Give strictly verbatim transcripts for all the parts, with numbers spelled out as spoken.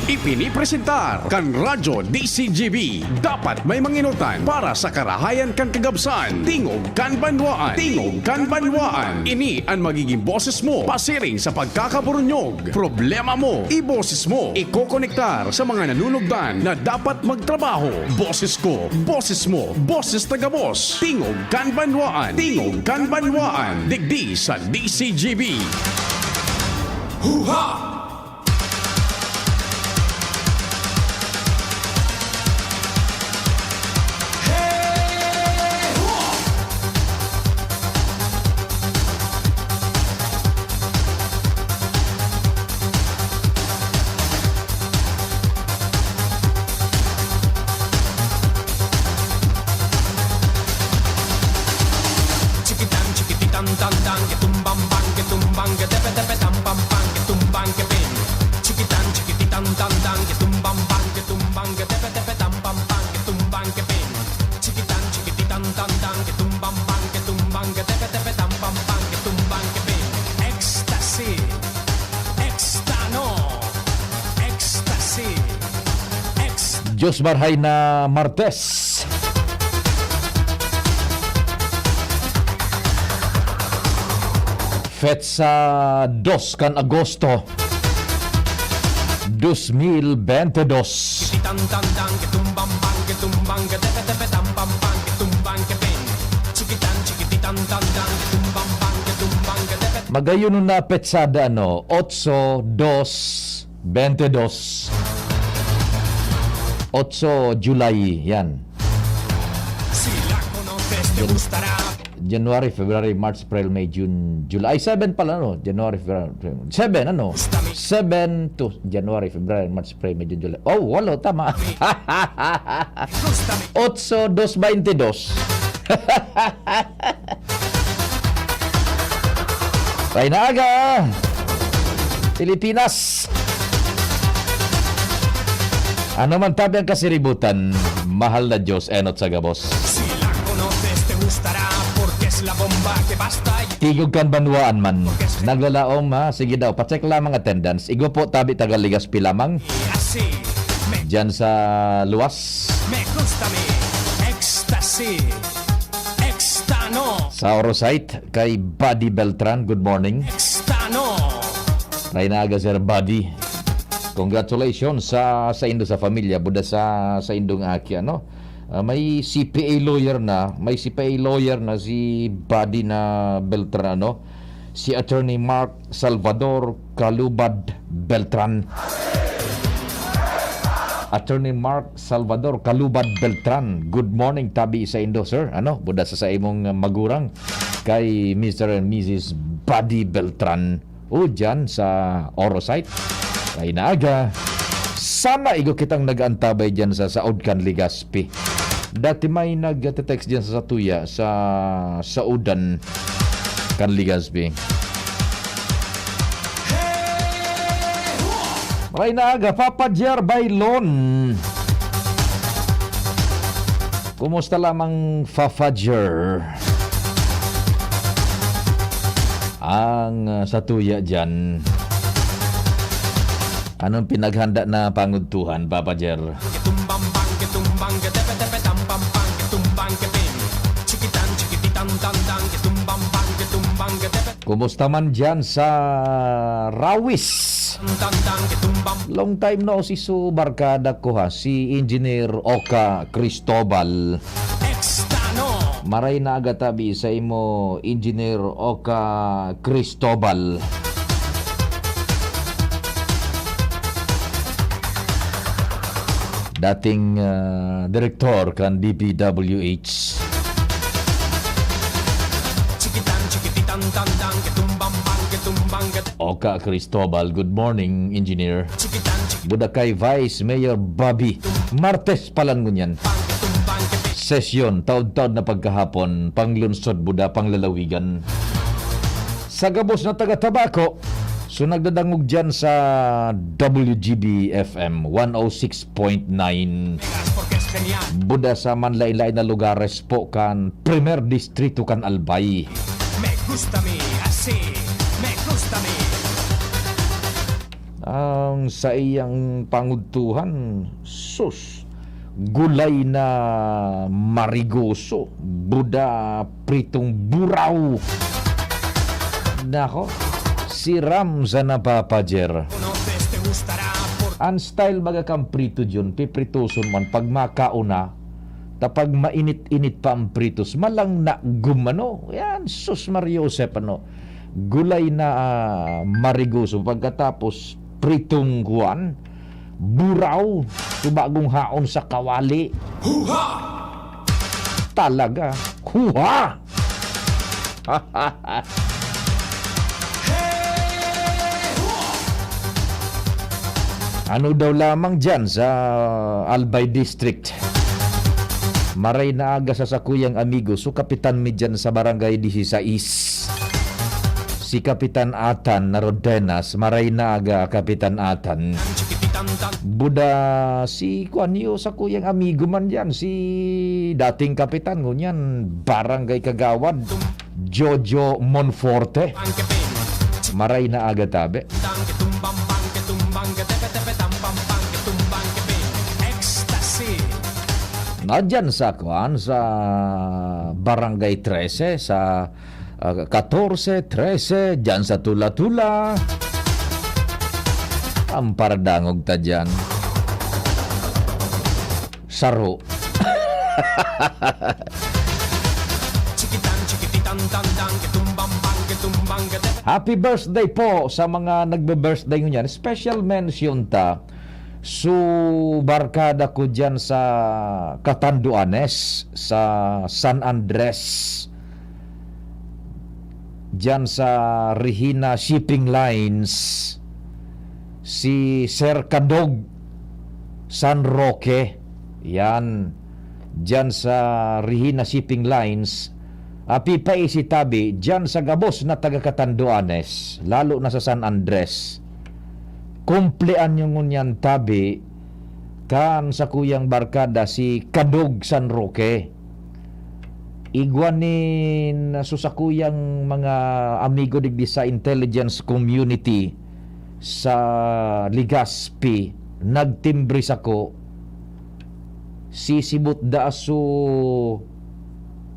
Ipinipresentar kan Radyo D C G B. Dapat may manginotan para sa karahayan kan kagabsan. Tingog kan banwaan. Tingog kan banwaan. Ini an magiging boses mo pasiring sa pagkakaburunyog. Problema mo, iboses mo. Ikokonektar sa mga nanunugdan na dapat magtrabaho. Boses ko, boses mo, boses taga-boss. Tingog kan banwaan. Tingog kan banwaan. Digdi sa D C G B. Huha! Chikitan, chikititan, tan, tan, ke tumbang, bang, ke tumbang, ke tepe, tepe, tam, pam, pam, ke tumbang, ke ping. Chikitan, chikititan, tan, tan, ke tumbang, bang, ke tumbang, ke tepe, tepe, tam, pam, pam, ke tumbang, ke ping. Chikitan, chikititan, tan, tan, ke tumbang, bang, ke tumbang, ke tepe, tepe, tam, pam, pam, ke tumbang, ke ping. Ecstasy. Extano. Ecstasy. Ex- Diyos marhay na Martes. Petsa dos kan Agosto, dos mil bente dos. Chikitan, tan, tan, ke tumbang, bang, ke tumbang, ke tepe, tepe, tam, pam, pam, ke tumbang, ke ping. Chikitan, chikititan, tan, tan, ke tumbang, bang, ke tumbang, ke tepe. Magayon na petsada, ano? Otso, dos, bente dos. Otso, July, yan. Sila conoces, te gustará. January, February, March, April, May, June, July. Ay, seven pala, no? January, February, April. Seven, ano? Seven to January, February, March, April, May, June, July. Oh, walo, tama. Otso, dos, baintidos. Kaya na aga, Pilipinas. Ano man tabi ang kasiributan, mahal na Diyos, enot sa gabos. Sila conoces, te gustará, porque es la bomba que basta. Tigog kan banwaan man. Naglalaom, ha? Sige daw, pacheck lamang attendance. Igo po, tabi taga Legazpi lamang. Así me Diyan sa luwas. Me gusta mi ecstasy. Extano. Sa Orosite, kay Buddy Beltran, good morning. Extano. May naaga, Sir Buddy. Congratulations sa, sa indo, sa pamilya, buda sa, sa indong aki, ano? Ah, may C P A lawyer na, may C P A lawyer na si Buddy na Beltran, ano? Si Attorney Mark Salvador Calubad Beltran. Attorney Mark Salvador Calubad Beltran, good morning, tabi sa indo, sir. Ano, buda sa, sa imong magurang kay Mister and Missus Buddy Beltran. O, dyan sa Orosite. Kay naaga, sana igo kitang nag-antabay dyan sa saod kan Legazpi. Dati may nag-text dyan sa satuya, sa saodan kan Legazpi. Maray na aga, Papa Jer Bailon. Kumusta lamang, Papa Jer? Ang, ah, satuya dyan. Anong pinaghanda na pangudtuhan, Papa Jer? Kumusta man dyan sa Rawis? Long time no si su barkada ko, ha, si Engineer Oka Cristobal. Maray na aga tabi sa imo, Engineer Oka Cristobal. Dating, ah, direktor kan D P W H. Oka Cristobal, good morning, engineer. Buda kay Vice Mayor Bobby. Martes palan ngunyan. Sesyon, taod-taod na pagkahapon, panglunsod buda, panglalawigan. Sa gabos na taga Tabaco, so nagdadangog dyan sa W G B F M one oh six point nine. Buda sa manlain-lain na lugares po kan Primer Distrito kan Albay. Me gusta mi, así, me gusta mi. Ah, Ang saiyang pangudtuhan, sus, gulay na marigoso, buda pritong buraw. Nako, si Ram sa napapajer. Ang style baga kan prito, Jun, pipritoson man pag makauna, ta pag mainit-init pa ang pritos, malang na gumano. Yan, sus, Maria Josep, ano, gulay na, ah, marigoso. Pagkatapos, pritong kuwan, buraw, tubagong haon sa kawali. Huha! Talaga, huha! Ano daw lamang dyan sa Albay District? Maray na aga sa sakuyang amigo, so kapitan mi dyan sa Barangay Disisais. Si Kapitan Atan na Rodenas, maray na aga, Kapitan Atan. Buda si kuan niyo, sakuyang amigo man dyan, si dating kapitan, ngunyan, Barangay Kagawad, Jojo Monforte. Maray na aga tabi. Nadyan sa kuan, sa Barangay Trese, sa, ah, katorse, trese, dyan sa Tula-Tula. Ang paradangog ta dyan. Saro. Happy birthday po sa mga nagbe-birthday ngunyan. Special mention ta su barkada ko dyan sa Catanduanes, sa San Andres, dyan sa Regina Shipping Lines, si Sir Kadog San Roque. Yan. Dyan sa Regina Shipping Lines, ah, pipaisi tabi, dyan sa gabos na taga Catanduanes, lalo na sa San Andres. Kumpleanyo ngunyan tabi kan sakuyang barkada, si Kadog San Roque. Igwa nin su sakuyang mga amigo digdi sa intelligence community sa Legazpi, nagtimbre sako, sisibot da su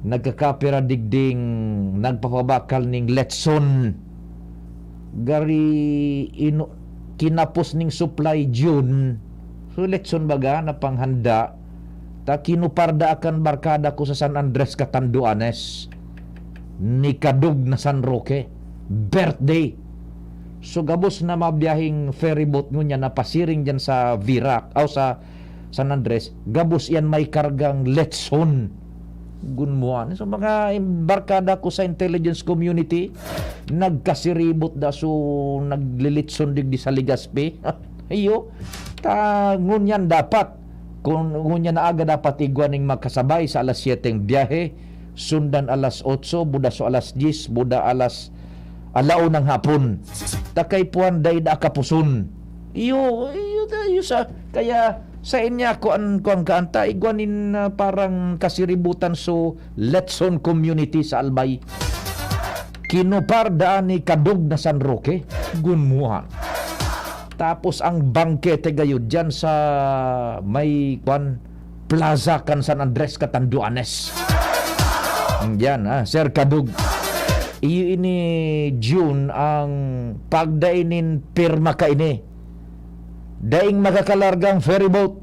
nagkakapira digding nagpapabakal ning letson. Gari ino-, kinapos ning supply June. So, letson baga na panghanda. Ta kinupar da kan barkada ko sa San Andres, Catanduanes, ni Kadog na San Roque. Birthday. So, gabos na mabiyaheng ferryboat ngunyan na pasiring dyan sa Virac, aw sa San Andres, gabos yan may kargang letson. Gunmuan. So, mga barkada ko sa intelligence community, nagkasiribot da, so, naglilitson digdi sa Legazpi. Iyo, ta, ngunyan dapat, kung ngunyan na aga dapat igwa ning makasabay sa alas siyete ang biyahe, sundan alas otso, buda so alas dyes, buda alas alauna ng hapon. Ta kaipuhan dai da kapuson. Iyo, iyo, iyo sa, kaya sa inya ko an, ko ang kaanta, igwa nin, ah, parang kasiributan so Letson Community sa Albay. Kinupar daan ni Kadog na San Roque, gunmuhan. Tapos ang bangkete gayud dyan sa may, kwan, plaza kan San Andres, Catanduanes. Yan, ah, Sir Kadug. Iyo ini, June, ang pagdai nin pirma kaini. Daing makakalargang ferryboat.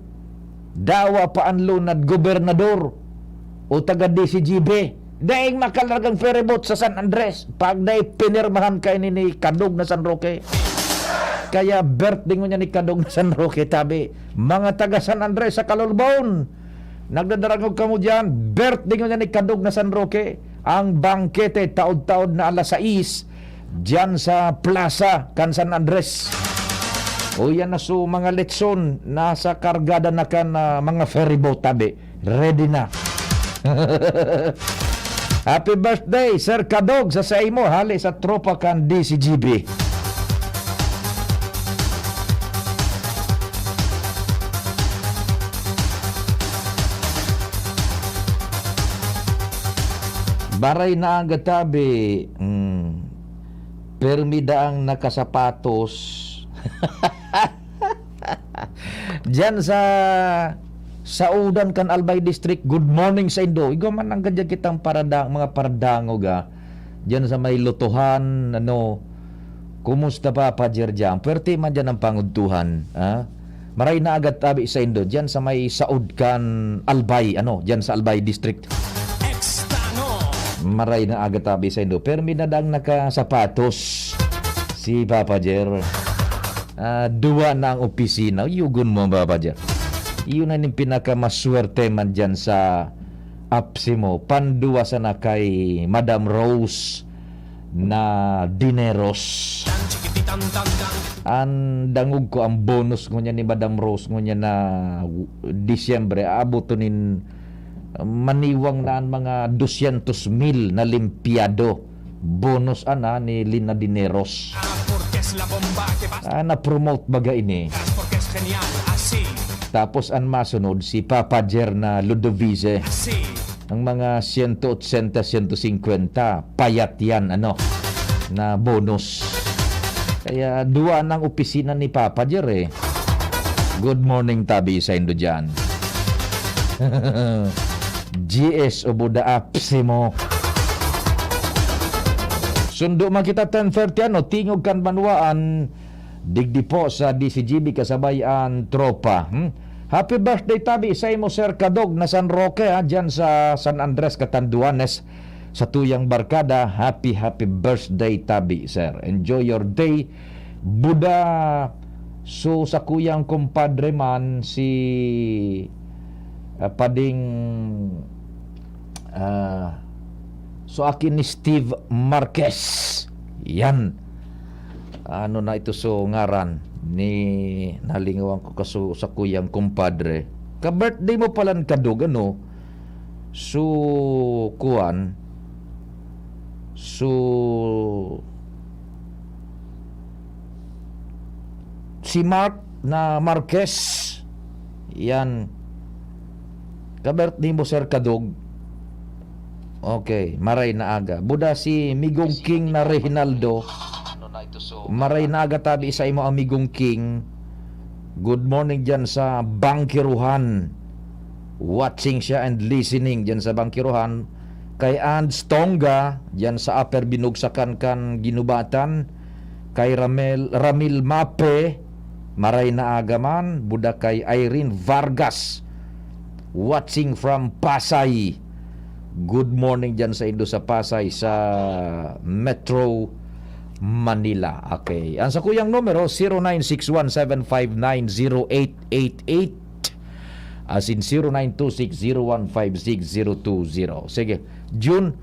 Dawa pa an lunad gobernador o taga D C G B. Daing makalargang ferryboat sa San Andres. Pagdai pinirmahan kaini ni Kadug na San Roque. Kaya birthday ngunyan ni Kadug na San Roque, tabi. Mga taga San Andres sa Calolbon, nagdadarangog kamo diyan, birthday ngunyan ni Kadug na San Roque. Ang bangkete, taod-taod na alas sais, diyan sa plaza kan San Andres. O, yan na, so, mga letson, nasa kargada na kan, ah, mga ferryboat, tabi. Ready na. Happy birthday, Sir Kadog, sa saimo, hali sa tropa kan D C G B. Baray na ang gatabi. Mm. Permi daang nakasapatos. Diyan sa, sa udan kan Albay District, good morning sa indo. Igwa man ang gadya kitang parada-, mga paradangog, ah. Diyan sa may lutuhan, ano, kumusta pa, Pajer, diyan? Puwerte man diyan ang pangudtuhan, ah. Maray na aga tabi sa indo, diyan sa may saud kan Albay, ano, diyan sa Albay District. Extano. Maray na aga tabi sa indo, pero minadang nakasapatos si Papa Jer. Ah, duwa na ang opisina. Yugon mo, Papa Jer. Iyon na ning pinakamaswerte man dyan sa apsi mo. Panduwa sana kay Madam Rose na dineros. An dangog ko, ang bonus ngunyan ni Madam Rose ngunyan na Disyembre, aaboton nin maniwang na an mga dosyentos mil na limpyado. Bonus ana ni Lina Dineros. Ah, na-promote baga ini. Tapos an masunod, si Papa Jer na Ludovice. Ang mga siyento otsenta, siyento singkwenta, payat yan, ano, na bonus. Kaya duwa ng opisina ni Papa Jer, eh. Good morning, tabi sa indo dyan. G S o Buda Apsimo. Sundo man kita ten thirty, ano, tingog kan banwaan, digdi po sa D C G B kasabay an tropa. Hmm? Happy birthday, tabi, sa imo, Sir Kadog na San Roque, ha, dyan sa San Andres, Catanduanes, sa tuyang barkada. Happy, happy birthday, tabi, sir. Enjoy your day. Buda, so, sa kuyang kumpadre man, si, ah, Pading, ah, so, akin ni Steve Marquez. Yan. Ano na ito, so, ngaran ni, nalingawan ko kaso sa kuyang kumpadre. Ka-birthday mo pala, Kadog, ano? So, kuwan. So, si Mark na Marquez, yan. Ka-birthday mo, Sir Kadog. Okay, maray na aga. Buda si Migong King na Reginaldo. Maray na aga tabi sa imo, amigong King. Good morning dyan sa Bangkiruhan. Watching siya and listening dyan sa Bangkiruhan. Kay Ands Tonga, dyan sa Upper Binugsakan kan Ginubatan. Kay Ramel, Ramil Mape, maray na aga man. Buda kay Irene Vargas, watching from Pasay. Good morning dyan sa indo sa Pasay, sa Metro Manila. Okay. Ang sakuyang numero, zero nine six one seven five nine zero eight eight eight. As in, zero nine two six zero one five six zero two zero. Sige, Jun,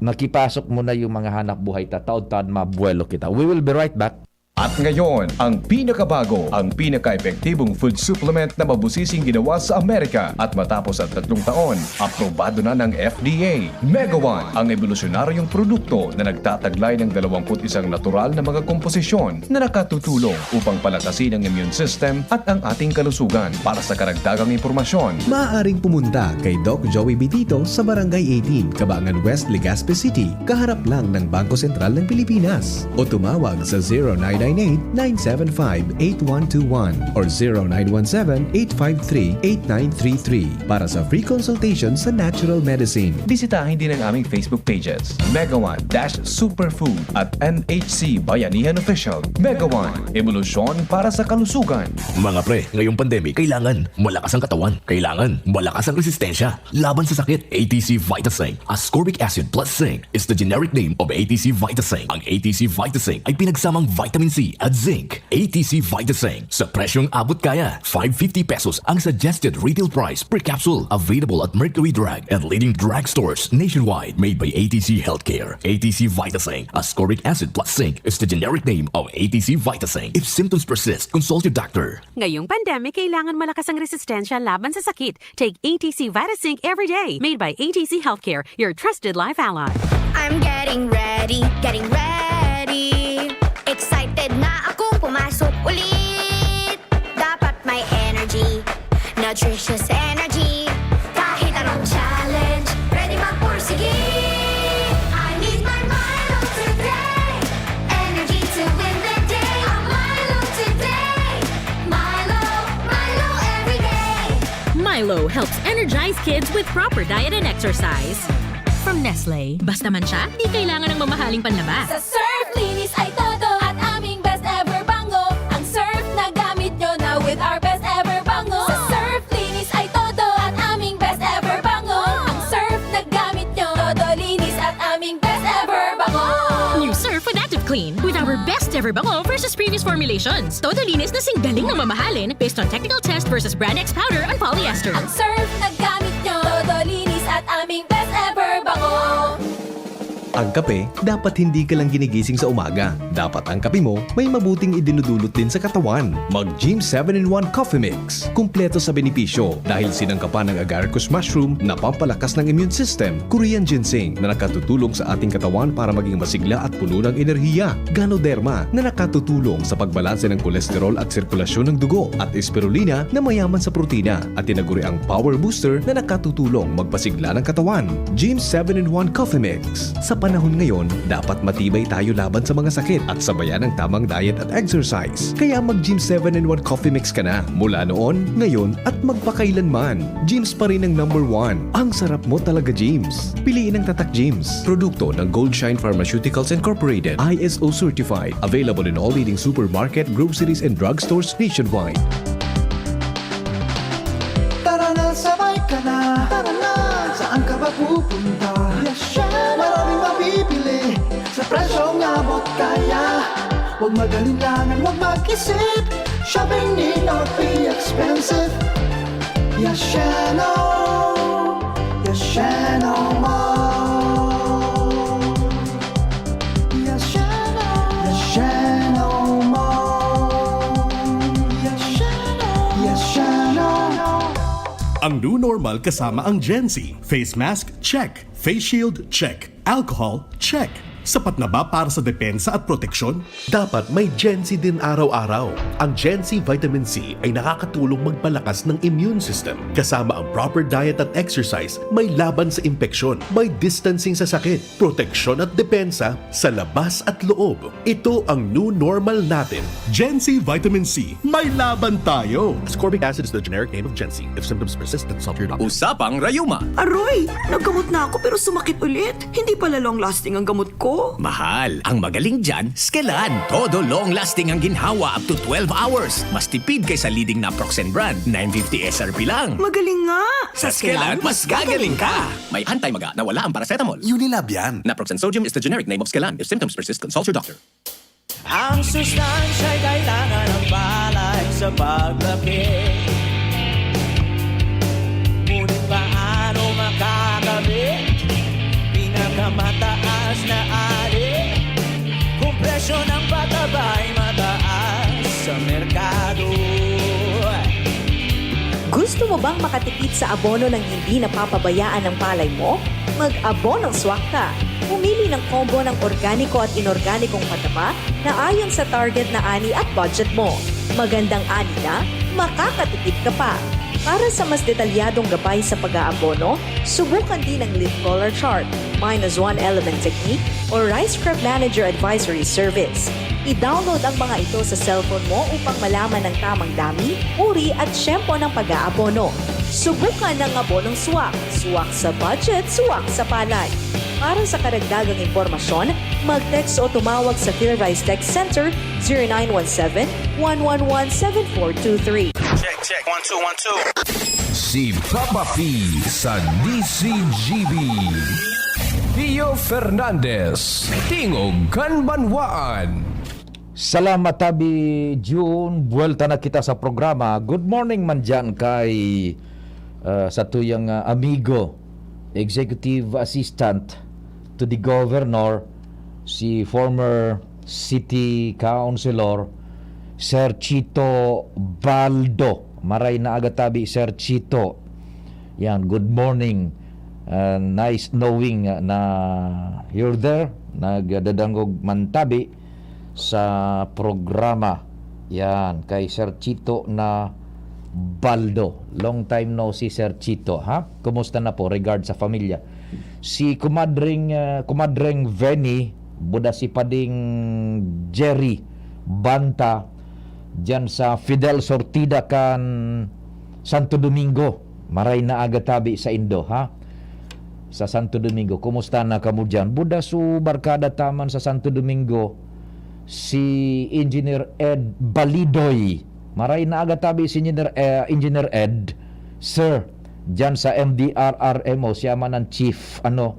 nakipasok mo na yung mga hanap buhay. Tataod-taod, mabuelo kita. We will be right back. At ngayon, ang pinakabago, ang pinaka-epektibong food supplement na mabusising ginawa sa Amerika. At matapos ang tatlong taon, aprobado na ng F D A. Mega One, ang ebolusyonaryong produkto na nagtataglay ng dalawampu't isang natural na mga komposisyon na nakatutulong upang palakasin ang immune system at ang ating kalusugan. Para sa karagdagang impormasyon, maaaring pumunta kay Doc Joey Bitito sa Barangay eighteen, Kabangan West, Legazpi City, kaharap lang ng Bangko Sentral ng Pilipinas, o tumawag sa zero nine nine eight, nine seven five, eight one two one or zero nine one seven, eight five three, eight nine three three para sa free consultation sa natural medicine. Bisitahin din ang aming Facebook pages, Mega One dash Superfood at N H C Bayanihan Official. Mega One, ebolusyon para sa kalusugan. Mga pre, ngayong pandemic, kailangan malakas ang katawan. Kailangan malakas ang resistensya laban sa sakit. A T C Vitasync, ascorbic acid plus zinc, is the generic name of A T C Vitasync. Ang A T C Vitasync ay pinagsamang vitamin C at zinc. A T C Vitasync, sa presyong abot kaya. Five fifty pesos ang suggested retail price per capsule. Available at Mercury Drug and leading drugstores nationwide. Made by A T C Healthcare. A T C Vitasync, ascorbic acid plus zinc, is the generic name of A T C Vitasync. If symptoms persist, consult your doctor. Ngayong pandemic, kailangan malakas ang resistensya laban sa sakit. Take A T C Vitasync every day. Made by A T C Healthcare, your trusted life ally. I'm getting ready, getting ready. Excited na akong pumasok ulit. Dapat may energy, nutritious energy. Kahit anong challenge, ready magpursige. I need my Milo today. Energy to win the day. A Milo today. Milo, Milo. Milo helps energize kids with proper diet and exercise. From Nestle. Basta man siya, di kailangan ng mamahaling panlaba. Sa Surf, linis ay todo at aming best ever bango. Ang Surf na gamit nyo na with our best ever bango. Sa Surf, linis ay todo at aming best ever bango. Ang Surf na gamit nyo, todo linis at aming best ever bango. New Surf with Active Clean with our best ever bango versus previous formulations. Todo linis na sing galing ng mamahalin based on technical test versus Brand X powder and polyester. Ang Surf na gamit nyo, todo linis at aming best ever bango. Ang kape, dapat hindi ka lang ginigising sa umaga. Dapat ang kape mo may mabuting idinudulot din sa katawan. Mag Gym seven in one Coffee Mix. Kumpleto sa benepisyo dahil sinangkapan ng agaricus mushroom na pampalakas ng immune system, Korean ginseng na nakatutulong sa ating katawan para maging masigla at puno ng enerhiya, Ganoderma na nakatutulong sa pagbalanse ng kolesterol at sirkulasyon ng dugo, at Spirulina na mayaman sa protina, at tinaguriang Power Booster na nakatutulong magpasigla ng katawan. Gym seven in one Coffee Mix. Sa panahon ngayon, dapat matibay tayo laban sa mga sakit at sabayan ng tamang diet at exercise. Kaya mag Gym seven in one Coffee Mix ka na, mula noon, ngayon, at magpakailanman. Gym's pa rin ang number one. Ang sarap mo talaga, Gym's. Piliin ang Tatak Gym's. Produkto ng Goldshine Pharmaceuticals Incorporated, I S O certified. Available in all leading supermarket, groceries, and drugstores nationwide. Tara na, sabay ka na. Tara na, saan ka ba pupunta? Yasheno! Maraming mabibili sa presyong abot kaya. Huwag mag-alinlangan, huwag mag-isip. Shopping need not be expensive. Yasheno! Yasheno Mall! Yasheno! Yasheno Mall! Yasheno! Yasheno! Ang new normal kasama ang Gen Z. Face mask, check. Face shield, check. Alcohol, check. Sapat na ba para sa depensa at proteksyon? Dapat may Gen Z din araw-araw. Ang Gen Z Vitamin C ay nakakatulong magpalakas ng immune system. Kasama ang proper diet at exercise, may laban sa impeksyon, may distancing sa sakit, proteksyon at depensa sa labas at loob. Ito ang new normal natin. Gen Z Vitamin C, may laban tayo! Ascorbic acid is the generic name of Gen Z. If symptoms persist, consult your doctor. Usapang Rayuma. Aroy! Naggamot na ako pero sumakit ulit. Hindi pala long lasting ang gamot ko. Mahal, ang magaling dyan, Skelan. Todo long lasting ang ginhawa up to twelve hours. Mas tipid kaysa leading naproxen brand, nine fifty S R P lang. Magaling nga! Sa Skelan, mas gagaling ka! May anti-maga na wala ang paracetamol. Unilab yan. Naproxen sodium is the generic name of Skelan. If symptoms persist, consult your doctor. Ang sustansya'y kailangan ng palay sa paglaki. Ngunit paano makakabit? Pinakamataas na ari. Kung presyo ng pataba'y mataas sa merkado. Gusto mo bang makatipid sa abono nang hindi napapabayaan ang palay mo? Mag-abonong swak ka. Pumili ng combo ng organiko at inorganikong pataba na ayon sa target na ani at budget mo. Magandang ani na, makakatipid ka pa. Para sa mas detalyadong gabay sa pag-aabono, subukan din ang leaf collar chart, minus one element technique, o Rice Crop Manager Advisory Service. I-download ang mga ito sa cellphone mo upang malaman ang tamang dami, uri at tiyempo ng pag-aabono. Subukan ang abonong swak. Swak sa budget, swak sa palay. Para sa karagdagang impormasyon, mag-text o tumawag sa PhilRice Tech Center zero nine one seven, one one one, seven four two three. Check, check. One, two, one, two. Si Papa P sa D C G B. Theo Fernandez, Tingog kan Banwaan. Salamat, Tabi June. Buwelta na kita sa programa. Good morning man dyan kay, ah, sa tuyang, ah, amigo, Executive Assistant to the Governor, si former City Councilor Sir Chito Baldo. Maray na aga, Tabi, Sir Chito. Yan, good morning. Ah, nice knowing, ah, na you're there. Nagdadangog man, Tabi, sa programa. Yan, kay Sir Chito na Baldo. Long time no see, Sir Chito, ha? Kumusta na po? Regard sa pamilya. Si Kumadring, ah, Kumadring Venny, buda si Pading Jerry Banta, diyan sa Fidel Sortida kan Santo Domingo. Maray na aga tabi saindo, ha? Sa Santo Domingo. Kumusta na kamo diyan? Buda su barkada ta man sa Santo Domingo, si Engineer Ed Balidoy. Maray na aga tabi si Engineer, eh, Engineer Ed, sir, diyan sa M D R R M O, siya man ang chief, ano.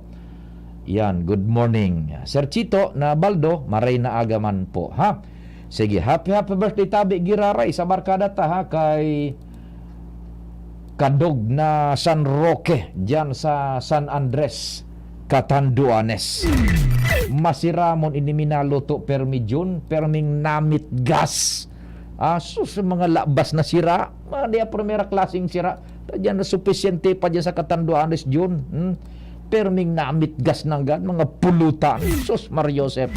Yan, good morning. Sir Chito na Baldo, maray na aga man po, ha? Sige, happy, happy birthday tabi giraray sa barkada ta, ha, kay Kadog na San Roque, diyan sa San Andres, Catanduanes. Masiramon ini minaluto, permi Jun, perming namitgas. Ah, sus, mga labas na sira. Mga diya primera klaseng sira. Ta diyan na supisyente pa diyan sa Catanduanes, Jun. Hmm? Perming namitgas nanggad, mga pulutan. Sus, Mar Joseph.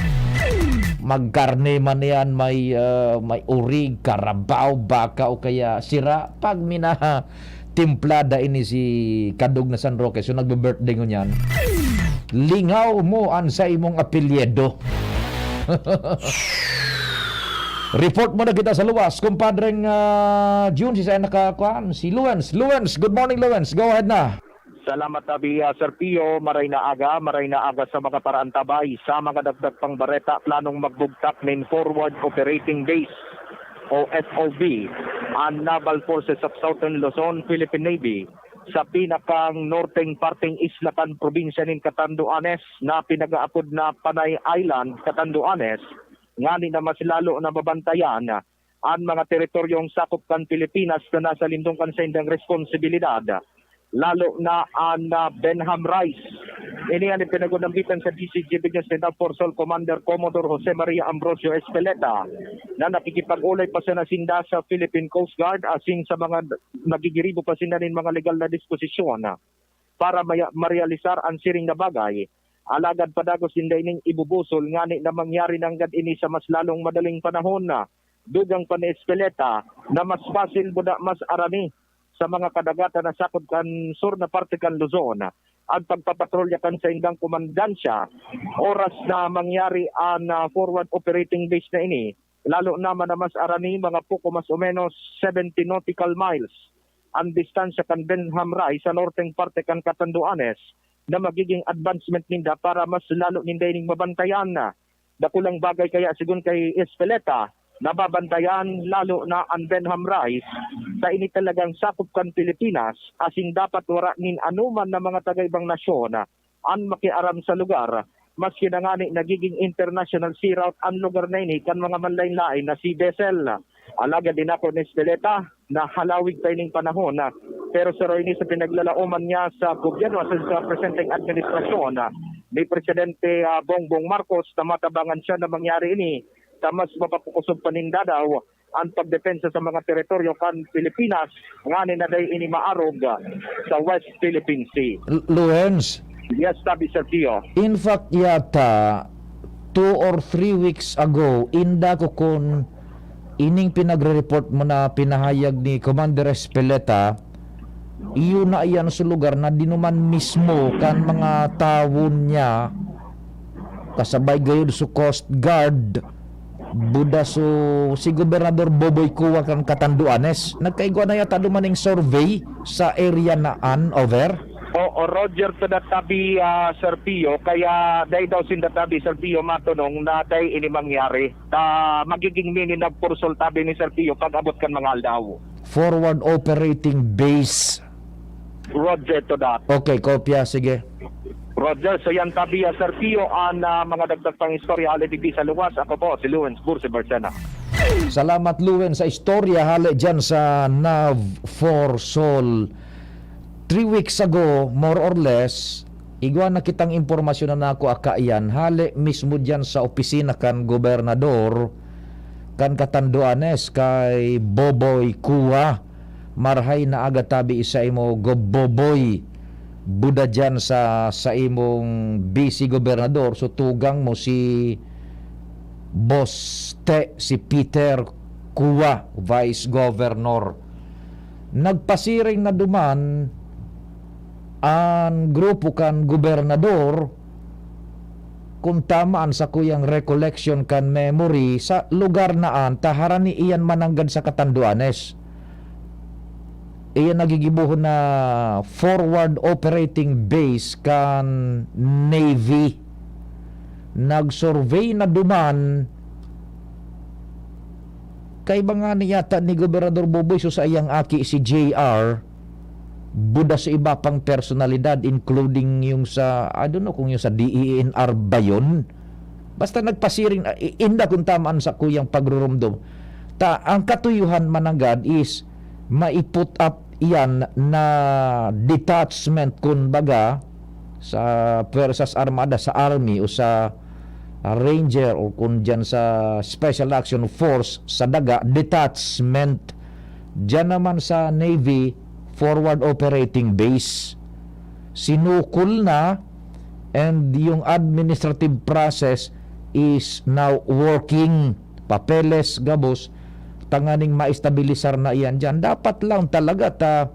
Magkarne man yan, may, ah, may urig, karabaw, baka o kaya sira. Pag minaha, timplada ini si Kadog na San Roque. So, nagbe-birthday ngunyan. Lingaw mo an sa imong apelyido. Report mo na kita sa luwas, kumpadreng, ah, Jun, si saan nakakuan? Si Luens. Luens, good morning, Luens. Go ahead na. Salamat, Tabi, ah, Sir Pio. Maray na aga, maray na aga sa mga paraantabay. Sa mga dagdag pang bareta, planong magbugtak nin Forward Operating Base o F O B, ang Naval Forces of Southern Luzon, Philippine Navy, sa pinakang norteng parteng isla kan probinsya nin Catanduanes na pinag-aapod na Panay Island, Catanduanes, ngani na mas lalo na mabantayan an mga teritoryong sakop kan Pilipinas na nasa lindong kan saindang responsibilidad, lalo na an, ah, Benham Rice. Ini an ipinagunambitan sa D C G Business Center for Sol Commander Commodore Jose Maria Ambrosio Espeleta, na nakikipag-ulay pa sana sinda sa Philippine Coast Guard asin sa mga nagigiribo pa sinda nin mga legal na disposisyon para maya-, marealisar an siring na bagay. Alagad padagos sinda ining ibubusol ngani na mangyari nanggad ini sa mas lalong madaling panahon na. Dugang pa ni Espeleta na mas pasil buda mas arani sa mga kadagatan na sakop kan sur na parte kan Luzon an pagpapatrolya kan saindang komandansya oras na mangyari an, ah, forward operating base na ini, lalo naman na mas arani mga poko mas o menos seventy nautical miles an distansya kan Benham Rai sa norteng parte kan Catanduanes na magiging advancement ninda para mas lalo ninda ining mabantayan. Dakulang bagay kaya, sigon kay Espeleta, nababantayan lalo na an Benham Rice ta ini talagang sakop kan Pilipinas, asin dapat wara nin anoman na mga taga-ibang nasyon an makiaram sa lugar, maski na ngani nagiging international sea route an lugar na ini kan mga manlaen-laen na sea vessel. Alagad inako ni Espeleta na halawig pa ining panahon, ah, pero saro ini sa pinaglalaoman niya sa gobyerno asin sa presenteng administrasyon, ah, ni Presidente, ah, Bongbong Marcos na matabangan siya na mangyari ini ta mas mapapakusog pa ninda daw an pagdepensa sa mga teritoryo kan Pilipinas ngani na dai ini maarog, ah, sa West Philippine Sea. L-, Luens. Yes, Tabi, Sir Pio. In fact, yata, two or three weeks ago, inda ko kun ining pinagre-report mo na pinahayag ni Commander Espeleta, iyo na iyan sa lugar na dinuman mismo kan mga tawo niya, kasabay gayod sa Coast Guard, buda so si Gobernador Boboy Cua kan Catanduanes. Nagkaigwa na yata dumaning survey sa area na an over? Oo, Roger, to that, Tabi, ah, Sir Pio, kaya dai daw sinda, Tabi, Sir Pio, matonong na dai ini mangyari. Ta, magiging mini nagpursol, Tabi, ni Sir Pio pag-abot kan mga aldaw. Forward operating base. Roger to that. Okay, kopya, sige. Roger, so yan, Tabi, ah, Sir Pio, an, ah, mga dagdag pang istorya hali digdi sa luwas. Ako po, si Lawrence Bursi Barcena. Salamat, Luen, sa istorya hali dyan sa Nav for Sol. Three weeks ago, more or less, igwa na kitang impormasyon na nako aka iyan, hali mismo diyan sa opisina kan gobernador kan Catanduanes, kay Boboy Cua. Marhay na aga tabi sa imo, Gob Boboy. Buda diyan sa, sa imong vice gobernador, so tugang mo si Boss Te, si Peter Cua, Vice Governor. Nagpasiring na duman an grupo kan gobernador, kung tama an sakuyang recollection kan memory, sa lugar na an ta harani iyan mananggad sa Catanduanes. Iya nagigibohon na forward operating base kan Navy. Nag-survey na duman, kaiba ngani yata ni Gobernador Boboy, so sa iyang aki si J R, buda sa iba pang personalidad, including yung sa, I don't know kung yung sa D E N R ba yun? Basta nagpasiring, ah, i-, inda kung tama ang sakuyang pagrurumdom. Ta, ang katuyuhan mananggad is maiput up yan na detachment, kumbaga, sa Puwersas Armada, sa Army o sa, ah, Ranger o kung dyan sa Special Action Force sa daga, detachment. Dyan naman sa Navy, forward operating base. Sinukol na, and yung administrative process is now working. Papeles, gabos, tanganing maestabilisar na iyan dyan. Dapat lang talaga ta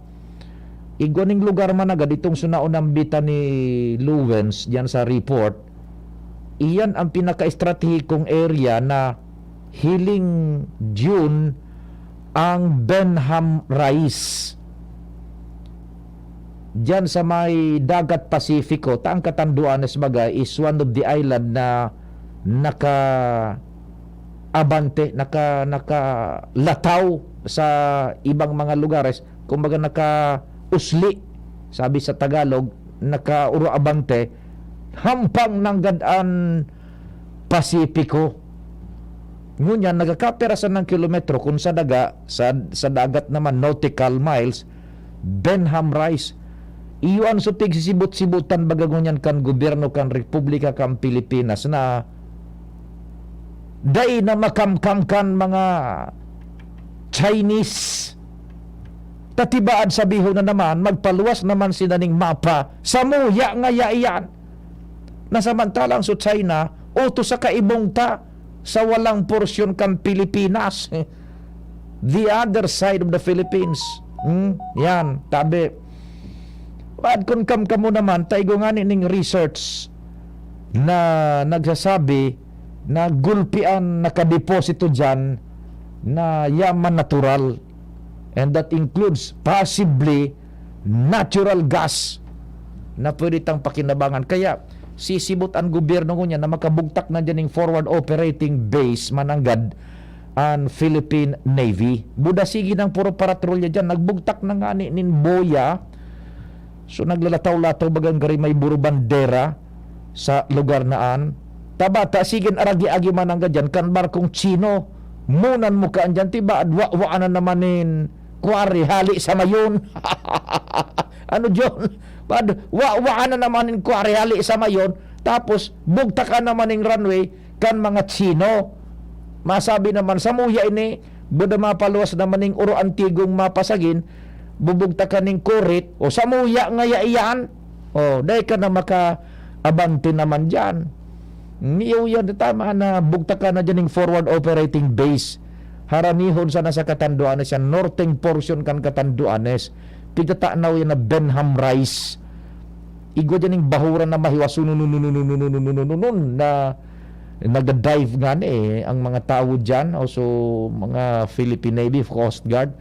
igwa ning lugar mananggad, itong sunaon nambitan ni Lewens dyan sa report, iyan ang pinaka-estratehikong area na hiling June ang Benham Rice. Diyan sa may Dagat Pasipiko, ta ang Catanduanes baga is one of the island na naka-abante, naka-, nakalataw sa ibang mga lugares, kumbaga nakausli, sabi sa Tagalog, nakauro-abante, hampang nanggad an Pasipiko. Ngunyan, nagkakapira sana ng kilometro kun sa daga, sa, sa dagat naman, nautical miles, Benham Rice. Iyo an sutig sisibot-sibotan baga ngunyan kan gobyerno kan Republika kan Pilipinas na dai na makamkam kan mga Chinese. Tatibaad sabihon na naman, magpaluwas naman sinaning mapa, samuya ngaya iyan. Na samantalang so China, utos sa kaibong ta sa walang porsyon kan Pilipinas. The other side of the Philippines. Hmm? Yan, tabi. At kung kam-, kamo naman, taigo nga ning research na nagsasabi na gulpi an nakadeposito dyan na yaman natural. And that includes possibly natural gas na pwede tang pakinabangan. Kaya sisibot an gobyerno ngunyan na makabugtak na dyan ning forward operating base mananggad an Philippine Navy. Buda sige nang puro paratrolya dyan. Nagbugtak na ngani nin boya. So, naglalataw-lataw bagang gari may puro bandera sa lugar na an. Ta bata, sige, aragi-agi mananggad dyan, kan barkong Chino. Munan mo kaan dyan, tibaad, wa-, wawaan na naman nin quarry, hali sa mayon. Ano, John? Pad, wa-, wawaan na naman nin quarry, hali sa mayon. Tapos, bugtakan naman ning runway kan mga Chino. Masabi naman, samuya ini, buda mapaluwas naman ning oro antigong mapasagin, bubugtakan ning kurit, o samuya ngaya iyan. O, dai ka na makaabante naman diyan. Niyo yan, tama na, bugtakan na diyan ning forward operating base. Haranihon sana sa Catanduanes yan, northeng portion kan Catanduanes. Pigtatanaw yan na Benham Rice. Igwa diyan ning bahuran na mahiwas, sununununununununununun na nagda-dive ngani, eh, ang mga tawo diyan, o so, mga Philippine Navy, Coast Guard,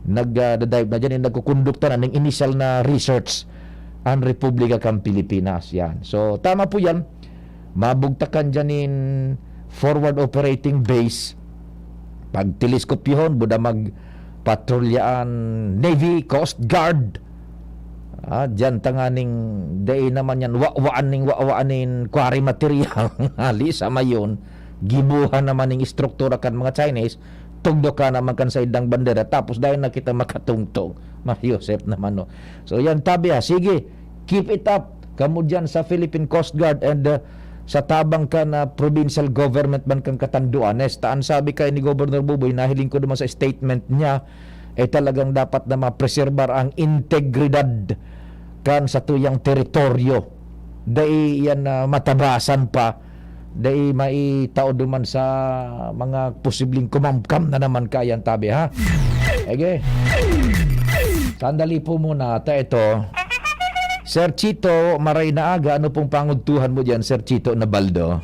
nagda-dive na diyan, eh, nagkukondukta na ning initial na research ang Republika kan Pilipinas. Yan. So, tama po yan. Mabugtakan diyan nin forward operating base. Pag teleskopyohon, buda magpatrolya an Navy, Coast Guard. Ah, diyan tanganing dai naman yan wawaan ning wawaan nin quarry material. Hali sa mayon, gibuhan naman ning estruktura kan mga Chinese, tugdo ka naman kan saindang bandera, tapos dai na kita makatungtong. Mariosep naman, no? So, yan, tabi, ha. Sige, keep it up. Kamo diyan sa Philippine Coast Guard and, uh, sa tabang kan, uh, provincial government man kan Catanduanes. Ta an sabi kay ni Governor Buboy, nahiling ko naman sa statement niya, eh, talagang dapat na mapreserbar ang integridad kan satuyang teritoryo. Dai yan, ah, matabasan pa, dai maitao duman sa mga posibleng kumamkam na naman kaiyan tabi, ha? Ege. Sandali po muna, ta ito. Sir Chito, maray na aga, ano pong pangugtuhan mo diyan, Sir Chito Nabaldo?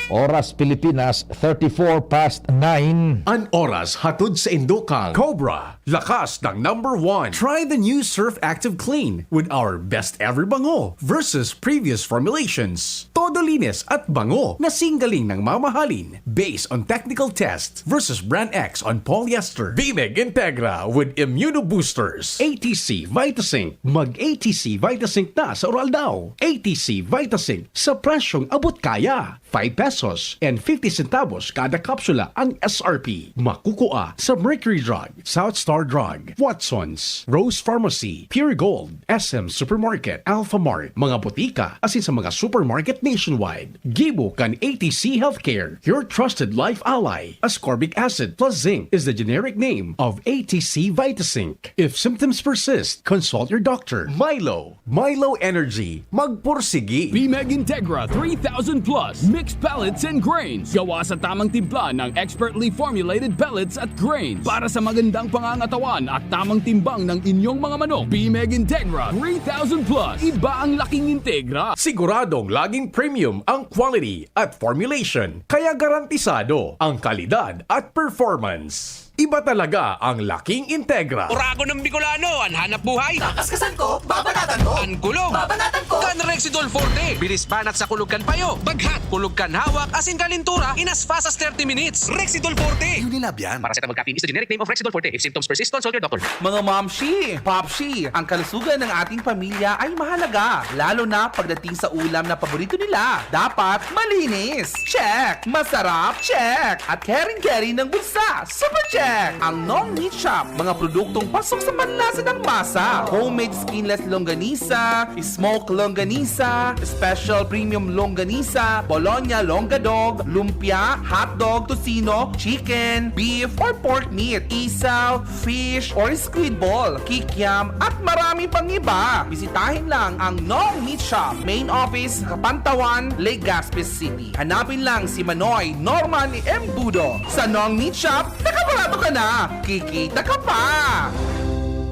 Oras Pilipinas, thirty-four past nine. An oras hatod sa indokang Cobra, lakas ng number one. Try the new Surf Active Clean with our best ever bango versus previous formulations. Todo linis at bango na singgaling ng mamahalin based on technical test versus brand X on polyester. Bimeg Integra with Immunoboosters. A T C Vitasync. Mag A T C Vitasync na sa Oral Daw. A T C Vitasync sa presyong abot kaya. Five pesos and fifty centavos kada kapsula ang S R P. Makukua sa Mercury Drug, South Star Drug, Watson's, Rose Pharmacy, Pure Gold, S M Supermarket, Alphamart, mga botika, asin sa mga supermarket nationwide. Gibo kan A T C Healthcare, your trusted life ally. Ascorbic acid plus zinc is the generic name of A T C Vitasync. If symptoms persist, consult your doctor. Milo, Milo Energy, magpursigi. Bimeg Integra three thousand Plus Mixed Pellets and Grains. Gawa sa tamang timpla ng expertly formulated pellets at grains para sa magandang pangangatawan at tamang timbang ng inyong mga manok. Bimeg Integra three thousand Plus. Iba ang laking Integra. Siguradong laging premium ang quality at formulation, kaya garantisado ang kalidad at performance. Iba talaga ang laking Integra. Oragon ng Bicolano, an hanap buhay. Kakaskasan ko, babanatan ko. An gulo. Babanatan ko. Kan Rexidol Forte. Bilis banat sa kulog kan payo. Baghat. Kulog kan hawak, asin kalintura, in as fast as thirty minutes. Rexidol Forte. Unilab yan. Paracetamol caffeine is the generic name of Rexidol Forte. If symptoms persist, consult your doctor. Mga mamshi, papshi, ang kalusugan ng ating pamilya ay mahalaga, lalo na pagdating sa ulam na paborito nila. Dapat malinis. Check! Masarap. Check! At caring-caring ng bulsa. Super check! Ang Nong Meat Shop, mga produktong pasok sa panlasa ng masa. Homemade skinless longganisa, smoke longganisa, special premium longganisa, Bologna longgadog, lumpia, hotdog, tocino, chicken, beef, or pork meat, isaw, fish, or squid ball, kikiam, at marami pang iba. Bisitahin lang ang Nong Meat Shop, main office, Kapantawan, Legazpi City. Hanapin lang si Manoy Norman Embudo. Sa Nong Meat Shop, nakabarato ka na! Kikita ka pa!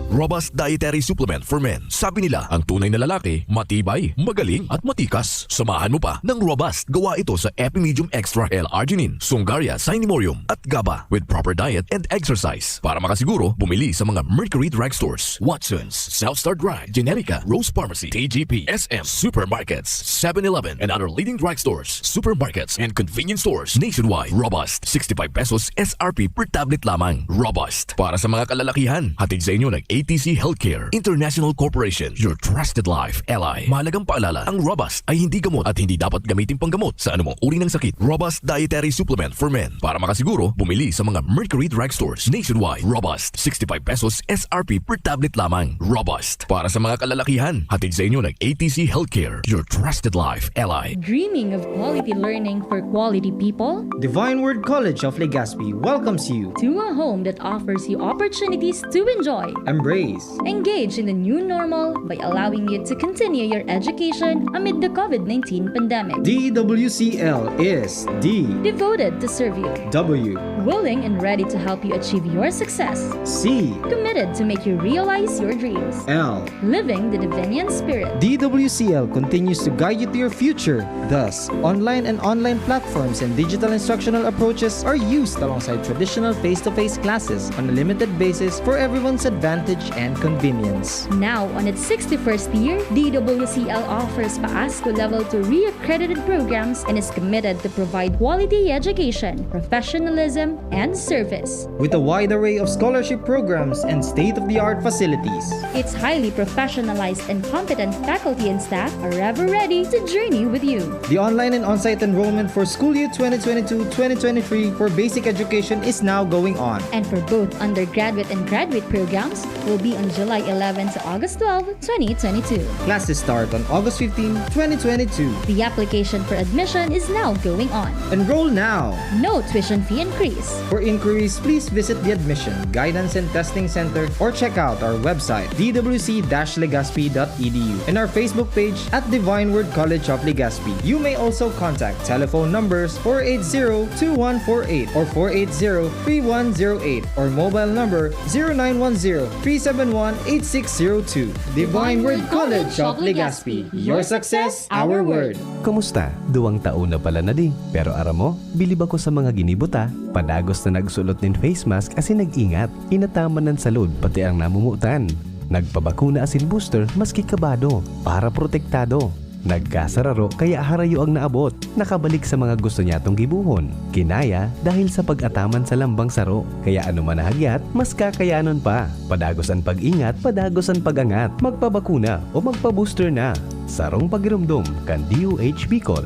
Robust Dietary Supplement for Men. Sabi nila, ang tunay na lalaki, matibay, magaling, at matikas. Samahan mo pa ng Robust. Gawa ito sa Epimedium Extra L-Arginine, Sungaria Cinemorium, at GABA with proper diet and exercise. Para makasiguro, bumili sa mga Mercury Drug Stores, Watson's, South Star Drug, Generica, Rose Pharmacy, T G P, S M, supermarkets, seven eleven, and other leading drug stores, supermarkets, and convenience stores nationwide. Robust, sixty-five pesos S R P per tablet lamang. Robust. Para sa mga kalalakihan, hatid sa inyo ng A T C Healthcare International Corporation, your trusted life ally. Mahalagang paalala, ang Robust ay hindi gamot at hindi dapat gamitin panggamot sa anumang uri ng sakit. Robust Dietary Supplement for Men. Para makasiguro, bumili sa mga Mercury Drug Stores nationwide. Robust, sixty-five pesos S R P per tablet lamang. Robust. Para sa mga kalalakihan, hatid sa inyo ng A T C Healthcare, your trusted life ally. Dreaming of quality learning for quality people? Divine Word College of Legazpi welcomes you. To a home that offers you opportunities to enjoy, Embrace. Engage in the new normal by allowing you to continue your education amid the COVID nineteen pandemic. D W C L is D Devoted to serve you. W Willing and ready to help you achieve your success. C Committed to make you realize your dreams. L Living the Divinian Spirit. D W C L continues to guide you to your future. Thus, online and online platforms and digital instructional approaches are used alongside traditional face-to-face classes on a limited basis for everyone's advantage and convenience. Now on its sixty-first year, D W C L offers PAASCU Level two re-accredited programs and is committed to provide quality education, professionalism, and service. With a wide array of scholarship programs and state-of-the-art facilities. Its highly professionalized and competent faculty and staff are ever ready to journey with you. The online and on-site enrollment for school year twenty twenty-two twenty twenty-three for basic education is now going on. And for both undergraduate and graduate programs will be on July eleven to August twelve, twenty twenty-two. Classes start on August fifteen, twenty twenty-two. The application for admission is now going on. Enroll now! No tuition fee increase. For inquiries, please visit the Admission, Guidance and Testing Center or check out our website, d w c dash legazpi dot e d u, and our Facebook page at Divine Word College of Legazpi. You may also contact telephone numbers four eight zero two one four eight or four eight zero three one zero eight or mobile number zero nine one zero three seven one eight six zero two. Divine Word College of Legazpi. Your success, our word. Kumusta? Duwang taon na pala na di. Pero aram mo, bilib ako sa mga ginibo ta. Padagos na nagsulot nin face mask asin nag-ingat. Inataman an salud, pati ang namumutan. Nagpabakuna asin booster maski kabado, para protektado. Nagkasararo kaya harayo ang naabot. Nakabalik sa mga gusto niyatong gibohon. Kinaya dahil sa pag-ataman sa lambang saro. Kaya anoman na hagyat, mas kakayanon pa. Padagos an pag-ingat, padagos an pag-angat. Magpabakuna o magpa-booster na. Sarong pagiromdom kan D O H Bicol.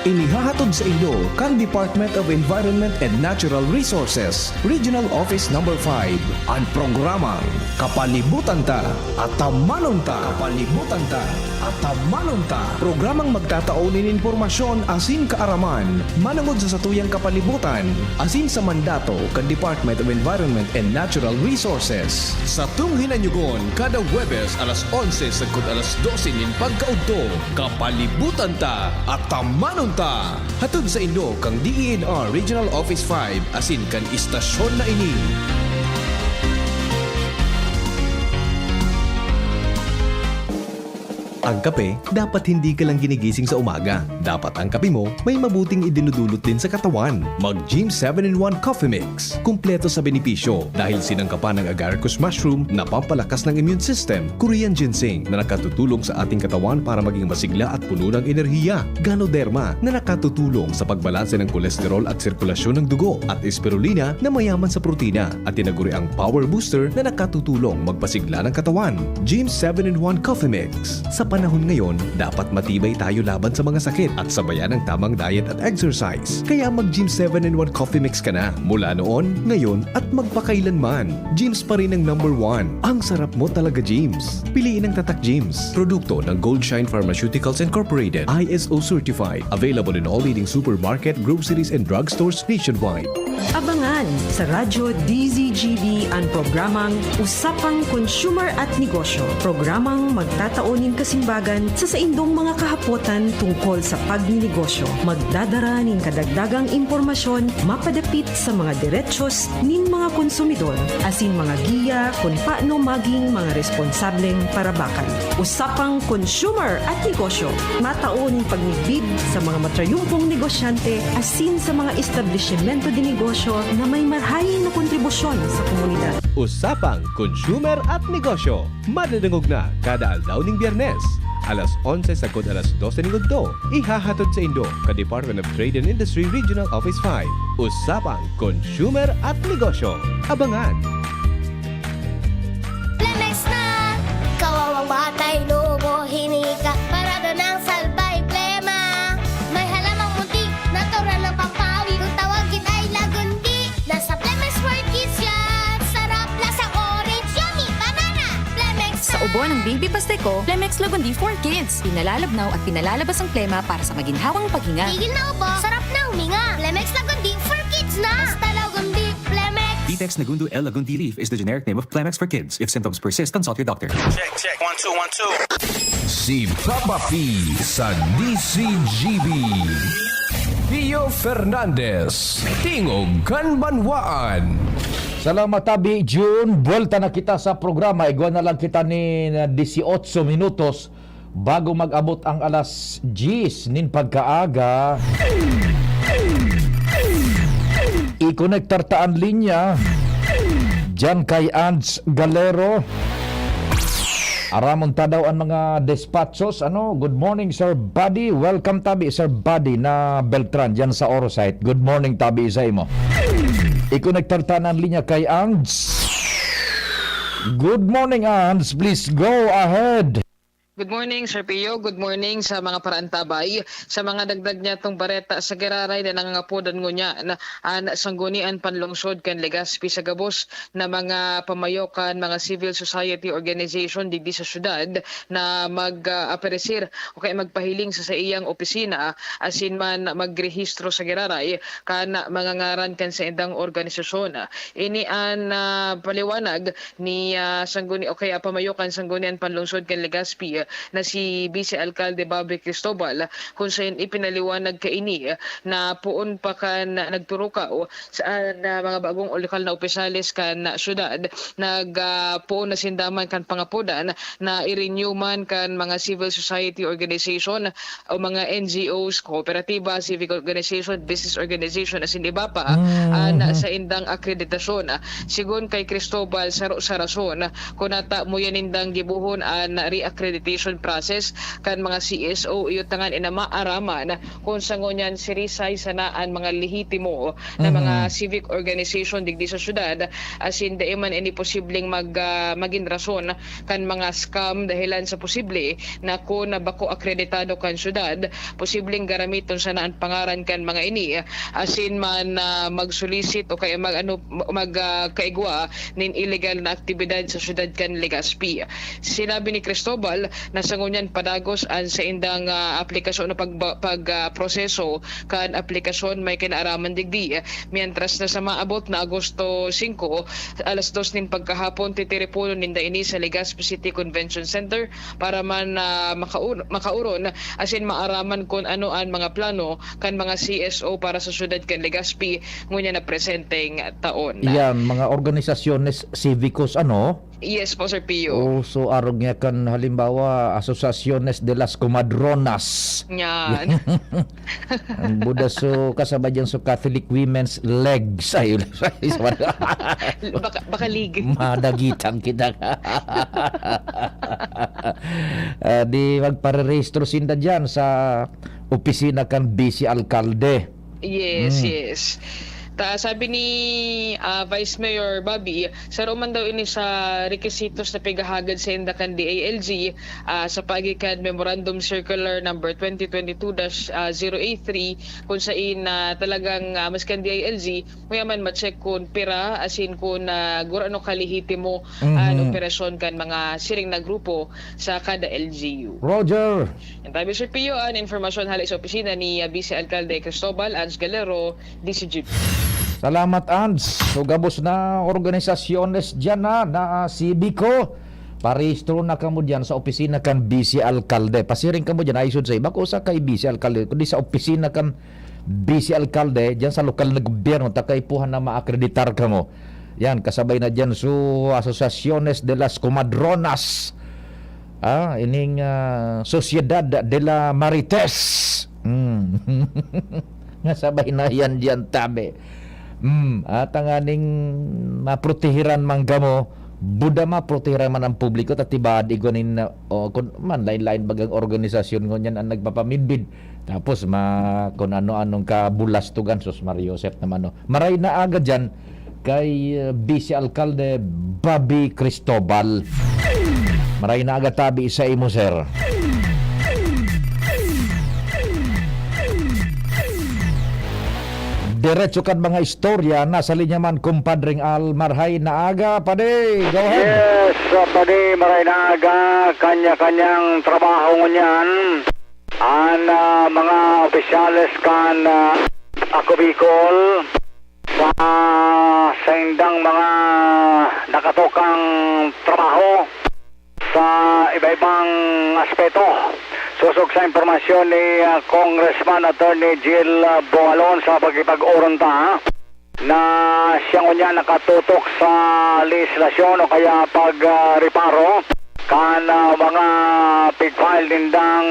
Inihahatod saindo kan Department of Environment and Natural Resources, Regional Office Number five, an programang Kapalibutan Ta, Atamanon Ta. Kapalibutan Ta, Atamanon Ta. Programang magtatao nin impormasyon asin kaaraman manongod sa satuyang kapalibutan asin sa mandato kan Department of Environment and Natural Resources. Satong hinanyogon kada Huwebes alas onse sagkod alas dose nin pagkaudto. Kapalibutan Ta, Atamanon Ta! Hatod saindo kan D E N R Regional Office five asin kan istasyon na ini. Ang kape, dapat hindi ka lang ginigising sa umaga. Dapat ang kape mo may mabuting idinudulot din sa katawan. Mag Gym seven in one Coffee Mix. Kumpleto sa benepisyo dahil sinangkapan ng agaricus mushroom na pampalakas ng immune system, Korean ginseng na nakatutulong sa ating katawan para maging masigla at puno ng enerhiya, Ganoderma na nakatutulong sa pagbalanse ng kolesterol at sirkulasyon ng dugo, at spirulina na mayaman sa protina at tinaguriang power booster na nakatutulong magpasigla ng katawan. Gym seven in one Coffee Mix. Sa panahon ngayon, dapat matibay tayo laban sa mga sakit at sabayan ng tamang diet at exercise. Kaya mag-Gym seven in one Coffee Mix ka na mula noon, ngayon, at magpakailanman. Gym's pa rin ang number one. Ang sarap mo talaga, Gym's. Piliin ang Tatak Gym's. Produkto ng Gold Shine Pharmaceuticals Incorporated, I S O certified. Available in all leading supermarket, groceries, and drugstores nationwide. Abangan sa Radyo D Z G B an programang Usapang Consumer at Negosyo. Programang magtatao nin kasimbagan sa saindong mga kahapotan tungkol sa pagninegosyo. Magdadara nin kadagdagang impormasyon mapadapit sa mga derechos nin mga konsumidor asin mga giya kun paano maging mga responsableng parabakan. Usapang Consumer at Negosyo, matao nin pagmidbid sa mga matrayumpong negosyante asin sa mga establisimento de negosyo na may marahay na kontribusyon sa komunidad. Usapang Consumer at Negosyo, madadangog na kada aldaw ning Biyernes, alas onse sagkod alas dose nin udto. Ihahatod saindo kan Department of Trade and Industry Regional Office five. Usapang Consumer at Negosyo. Abangan! Plemex na! Kawawang batay, lobo, hinika, parada ng salbay, plema. May halamang munti, natural ng pampawi. Kung tawagin ay lagundi, nasa Plemex for Kids yan. Sarap, lasang orange, yummy, banana. Plemex Sa na! Ubo ng Baby Pasteco, Plemex Lagundi for Kids. Pinalalabnaw at pinalalabas ang plema para sa maginhawang paghinga. Tigil na ubo, sarap na huminga. Plemex Lagundi for Kids na! Basta Lagundi, Plemex! Vitex Negundo L Lagundi Leaf is the generic name of Plemex for Kids. If symptoms persist, consult your doctor. Check, check. One, two, one, two. Si Papa P sa D C G B. Pio Fernandez, Tingog kan Banwaan. Salamat, Tabi Jun. Buwelta na kita sa programa. Igwa na lang kita nin, ah, dieciocho minutos bago mag-abot ang alas diyes nin pagkaaga. Ikonektar ta an linya diyan kay Ans Galero. Aramon ta daw an mga despachos, ano? Good morning, Sir Buddy. Welcome, tabi, Sir Buddy na Beltran, diyan sa Orosite. Good morning, tabi, sa imo. Ikonektar ta an linya kay Ans. Good morning, Ans. Please go ahead. Good morning, Sir Pio. Good morning sa mga paraantabay. Sa mga dagdag niyatong bareta sa giraray na nangangapodan ngunyan an Sanggunian Panlungsod kan Legazpi sa gabos na mga pamayokan, mga civil society organization digdi sa syudad na mag, ah, aperesir o kaya magpahiling sa saiyang opisina asin man magrehistro sa giraray kan mga ngaran kan saindang organisasyon. Ini an, ah, paliwanag ni, ah, Sangguni-, o kaya pamayokan Sanggunian Panlungsod kan Legazpi, na si Vice Alcalde Bobby Cristobal, kung saen ipinaliwanag kaini na poon pa kan nagturukaw sa, ah, na mga bagong o lokal na opisyales kan syudad, nag, ah, poon na sinda man kan pangapodan na i-renew man kan mga civil society organization o mga N G Os, kooperatiba, civic organization, business organization, asin iba pa, ah, na Mhm. sa indang akreditasyon. Sigon kay Cristobal, saro sa rason kun ata muya nindang gibohon an re-accreditation process kan mga C S O, iyo tangan ina maaraman kun sa ngunyan sirisay sana an mga lehitimo na mga Mhm. civic organization digdi sa syudad, asin dai man ini posibleng mag, ah, magin rason kan mga scam dahelan sa posible na kun bako akreditado kan syudad, posibleng garamiton sana an pangaran kan mga ini, asin man, ah, mag-solicit o kaya mag, ano, mag, ah, kaigwa nin illegal na aktibidad sa syudad kan Legazpi. Sinabi ni Cristobal na sa ngunyan padagos an saindang, ah, aplikasyon o pagba-, pag, ah, proseso kan aplikasyon may kinaaraman digdi, mientras na sa maabot na Agosto singko, alas dos nin pagkahapon, titiriponon ninda ini sa Legazpi City Convention Center para man, ah, makaun-, makauron asin maaraman kun ano an mga plano kan mga C S O para sa syudad kan Legazpi ngunyan na presenteng taon. Yan, mga organisasyones cívicos, ano? Yes po, Sir Pio. Oh, so arog niya kan, halimbawa, Asociaciones de las Comadronas. Yan. Ang Buddha, so, kasabay dyan, so, Catholic Women's Legs. Ay, baka, baka league. Madagitang kita. Ah, di magparerehistro sinda dyan sa opisina kan Vice Alcalde. Yes, Mm. yes. Ta, sabi ni, ah, Vice Mayor Bobby, saro man daw ini sa requisitos na pigahagad sa inda kan D I L G, ah, sa paagi kan Memorandum Circular Number twenty twenty-two dash zero eight three, kung sain na talagang, ah, maski ang D I L G, muya man ma-check kun pira, asin kun, ah, gurano kalehitimo an Mhm. operasyon kan mga siring na grupo sa kada L G U. Roger! Yan tabi, Sir Pio, an informasyon hale sa opisina ni, ah, Vice Alcalde Cristobal, Ans Galero, D C G P. Salamat, Ans. So, gabos na organisasyones dyan na, na, ah, sibiko. Parehistro na kamo dyan sa opisina kan Vice Alcalde. Pasiring kamo dyan, ay, sud sa iba ko sa kay Vice Alcalde, kundi sa opisina kan Vice Alcalde, dyan sa lokal na gobyerno, ta kaipuhan na maakreditar kamo. Yan, kasabay na dyan, so, Asociaciones de las Comadronas. Ah, ining, ah, Sociedad de la Marites. Hmm. Nga sabay na yan diyan, tabi. Hmm, at tanganing maprotehiran man kamo, buda maprotehiran man ang publiko, ta tibaad igwa nin, o, kun man, lain-lain bagang organisasyon ngunyan ang nagpapamidbid. Tapos, ma-, kun ano-anong kabulastugan, sus, Maria Josep naman, no? Maray na aga diyan, kay, uh, Vice Alcalde Bobby Cristobal. Maray na aga tabi sa imo, sir. Diretso kan mga istorya, nasa linya man, kumpadring Al. Maray na aga, padi. Go ahead. Yes, uh, padi, maray na aga, kanya-kanyang trabaho ngunyan. An, uh, mga opisyales kan, uh, Ako Bicol, sa saindang mga nakatukang trabaho sa iba-ibang aspeto. Sosog sa impormasyon ni, ah, Congressman Attorney Gil, ah, Bongalon sa pakikipag-oron ta, na siya ngunyan nakatutok sa lehislasyon o kaya pag, ah, reparo kan, ah, mga pig-file nindang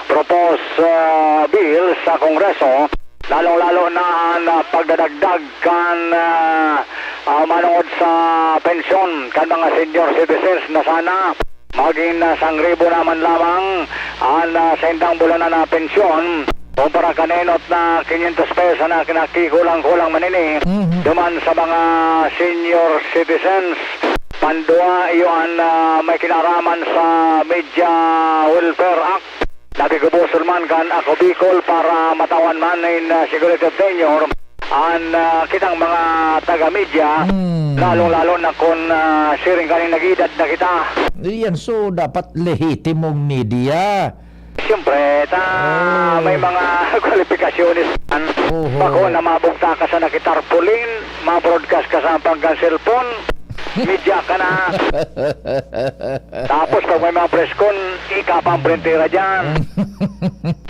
proposed, ah, bill sa Kongreso, lalong-lalo na an, ah, pagdadagdag kan, ah, ah, manongod sa pensyon kan mga senior citizens na sana magin, ah, sangribo na man lamang an, ah, saindang bulanan na pensyon kumpara kan enot na quinientos pesos na kinakikulang-kulang man ini Mhm. duman sa mga senior citizens. Pandua, iyo an, ah, may kinaraman sa Media Welfare Act. Nabigubusol man kan Ako Bicol para matawan man nin, ah, security of tenure an, ah, kitang mga taga-media, Hmm. lalong-lalo na kun, ah, siring kaning nag-edad na kita. Iyan, so, dapat lehitimong media. Siyempre, ta, Oh. may mga kwalipikasyones man. Oho. Bako na mabugta ka sa nakitarpaulin, ma-broadcast ka sa pangkan cellphone. media ka na. Tapos pag may mga press con, ika pa ang printera dyan.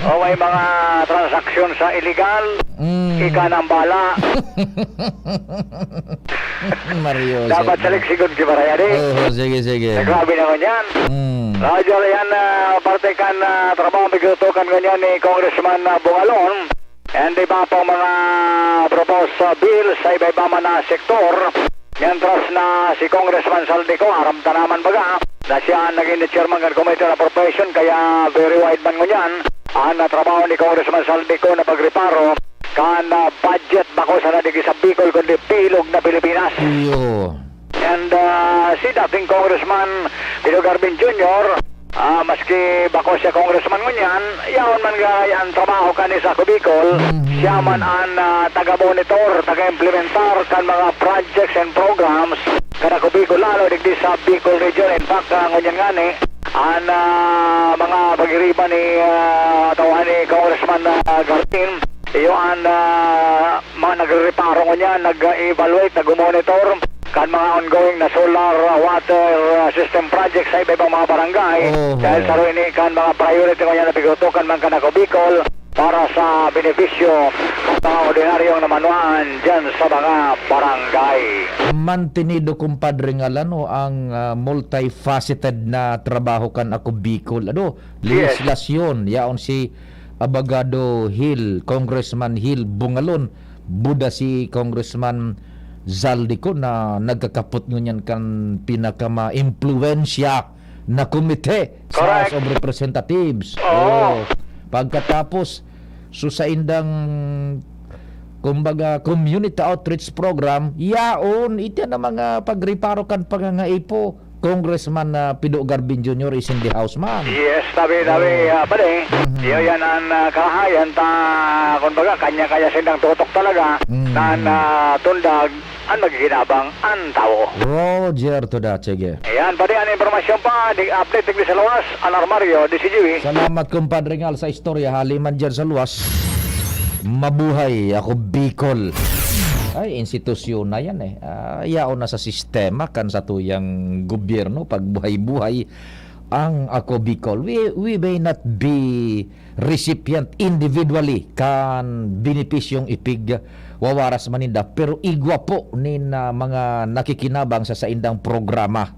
O may mga transaksyon sa illegal, Mm. ika na ang bala. Mario, Dapat sige. Sa Lexigon Kibaraya, di? Oo, sige, sige. Na grabe naman yan. Mm. Roger, yan, ah, parte kan, ah, trabaho, pagtutukan ngunyan ni Congressman, ah, Bungalon. And iba pang mga proposed, ah, bill sa iba-iba man na sektor. Mientras na si Congressman Zaldy Co, aram ta naman baga, na siya ang naging chairman kan Committee on Appropriation, kaya very wide man ngunyan ang, ah, trabaho ni Congressman Zaldy Co na pagreparo kan, ah, budget bako sana digdi sa Bicol, kundi bilog na Pilipinas. Iyo. And, ah, si dating Congressman Pino Garvin Junior, ah, maski bako siya congressman ngunyan, yaon man gaya ang trabaho kani sa Ako Bicol, Mhm. siya man ang, ah, taga-monitor, taga-implementar kan mga projects and programs kan Ako Bicol, lalo digdi sa Bicol Region. In fact, ah, ngunyan ngani, ang, ah, mga pagiriba ni, ah, tawhan ni Congressman, ah, Garvin, iyo ang, ah, mga nagre-reparo ngunyan, nag-evaluate, nag-monitor kan mga ongoing na solar, uh, water, uh, system project sa iba-ibang mga barangay. Oho. Dahil sa ini kan mga priority ngunyan na pagtutukan man kan Ako Bicol para sa benepisyo sa mga ordinaryong namanuan dyan sa mga barangay. Mantenido, kumpadre, nga lano ang, ah, multifaceted na trabaho kan Ako Bicol. Ano? Yes. Legislasyon, yaon si Abogado Gil, Congressman Gil Bungalon, buda si Congressman Zaldy Co na nagkakapot ngunyan kan pinakama-impluwensya na komite sa Correct. House of Representatives. Oo. Oo. Pagkatapos, so saindang, kumbaga, community outreach program, yaon, iti na mga pagreparo kan pangangaipo. Congressman, ah, Pido Garvin Junior is in the house, man. Yes, tabi, tabi, Oo. ah, pare. Mhm. Iyo yan ang, ah, kahayan ta, kumbaga, kanya-kanya sindang tutok talaga Mm. na, na tundag ang maghihinabang ang tawo. Roger to that, sige. Ayan, pare, ang impormasyon pa, di update, digdi sa luwas, Alar Mario, D C G B. Salamat, kumpadre Ngal, sa istorya. Hali man dyan sa luwas, mabuhay ako, Bicol. Ay, institusyon na yan eh. Ah, yaon na sa sistema kan satuyang gobyerno, pagbuhay-buhay ang Ako Bicol. We, we may not be recipient individually kan benepisyong ipigwawaras man ninda, pero igwa po nin, ah, mga nakikinabang sa saindang programa.